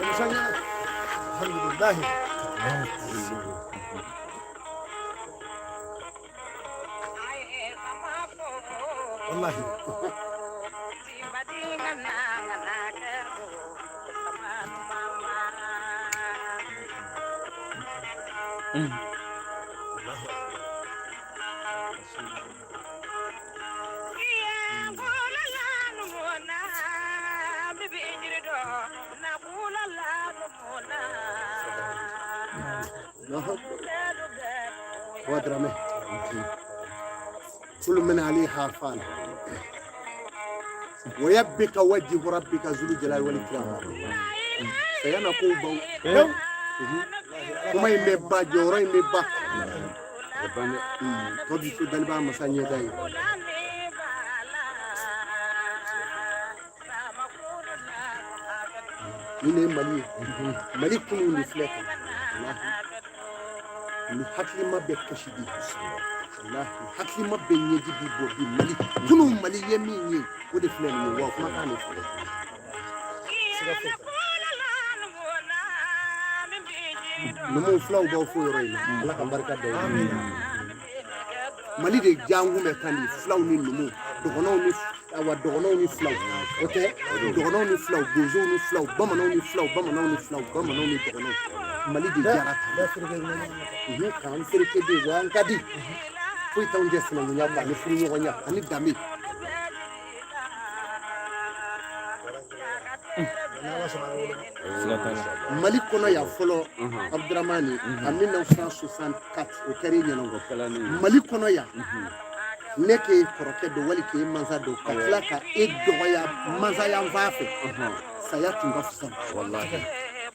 Émission ɲɛna. Alhamdulilahi. Wallahi. ودرمه كل من عليها فان ويبقى وجه ربك ذو الجلال والإكرام. Saya ko baw kuma in bɛ ba, jɔyɔrɔ in bɛ ba tɔ bi to daliba masa ɲɛda ye. Ni ne ye Mali ye, Mali kunun de filɛ kan. Ni hakilima bɛ kasi di. Walahi, hakilima bɛɛ ɲɛji bi bɔ bi. Mali kunun, Mali ye min ye, o de filɛ nin ye. Wa kumakan de filɛ. Siga foyi t'a la. Numuw, filaw b'aw fo yɔrɔ in na. Ala ka barika da aw ye. Mali de jankun bɛ kan di filaw ni numuw, dɔgɔnɔw ni, awa, dɔgɔnɔw ni filaw, o tɛ dɔgɔnɔw ni filaw, bozow ni filaw, bamananw ni filaw, bamananw ni filaw, bamananw ni dɔgɔnɔw. Mali de jara tan. Bɛɛ fereke ɲɔgɔn na. K'an fereke de wa an ka di foyi t'anw jɛ sinankunya kɔ ani furuɲɔgɔnya ani danbe. N'Ala sɔnna, a bɛ wolo. Siga t'a la. Mali kɔnɔ yan fɔlɔ, Abudramani, en 1964, o kɛra i ɲɛna. O kɛla ne ye. Mali kɔnɔ yan, ne k'e kɔrɔkɛ dɔn wali k'e mansa dɔn, ka tila ka e dɔgɔya mansa yanfan fɛ, saya tun ka fisa. Walahi.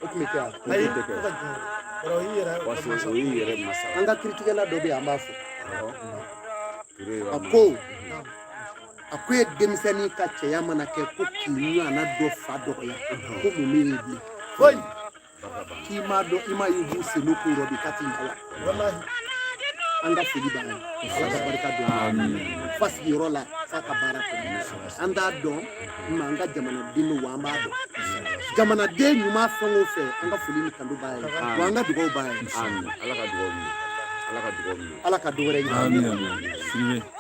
O tun bɛ kɛ yan. Ayi, tɛ kɛ. fo ka diɲɛ wuli. Bari o y'i yɛrɛ Parce que o y'i yɛrɛ masa. An ka kiritigɛla dɔ bɛ yen, an b'a fɔ. Ture A ko, a ko e denmisɛnnin ka cɛya mana kɛ ko k'i ɲɔgɔnna dɔ fa dɔgɔya, ko mun bɛ yen bilen? Foyi. K'i m'a dɔn, i m'a ye, u b'u sen n'o ko yɔrɔ bi k'a ti ɲa wa. Walahi. An ka foli b'a ye, Ala ka barika don a la fa sigiyɔrɔ la, f'a ka baara kɔnɔ. An t'a dɔn mɛ an ka jamanaden don wa an b'a dɔn jamanaden ɲuman fɛn o fɛn. An ka foli ni kanu b'a ye wa an ka dugawu b'a ye. Amin. Ala ka dugawu minɛ. Ala ka dugawu minɛ. Ala ka dɔ wɛrɛ ɲini. Amin, amin. Sidibe.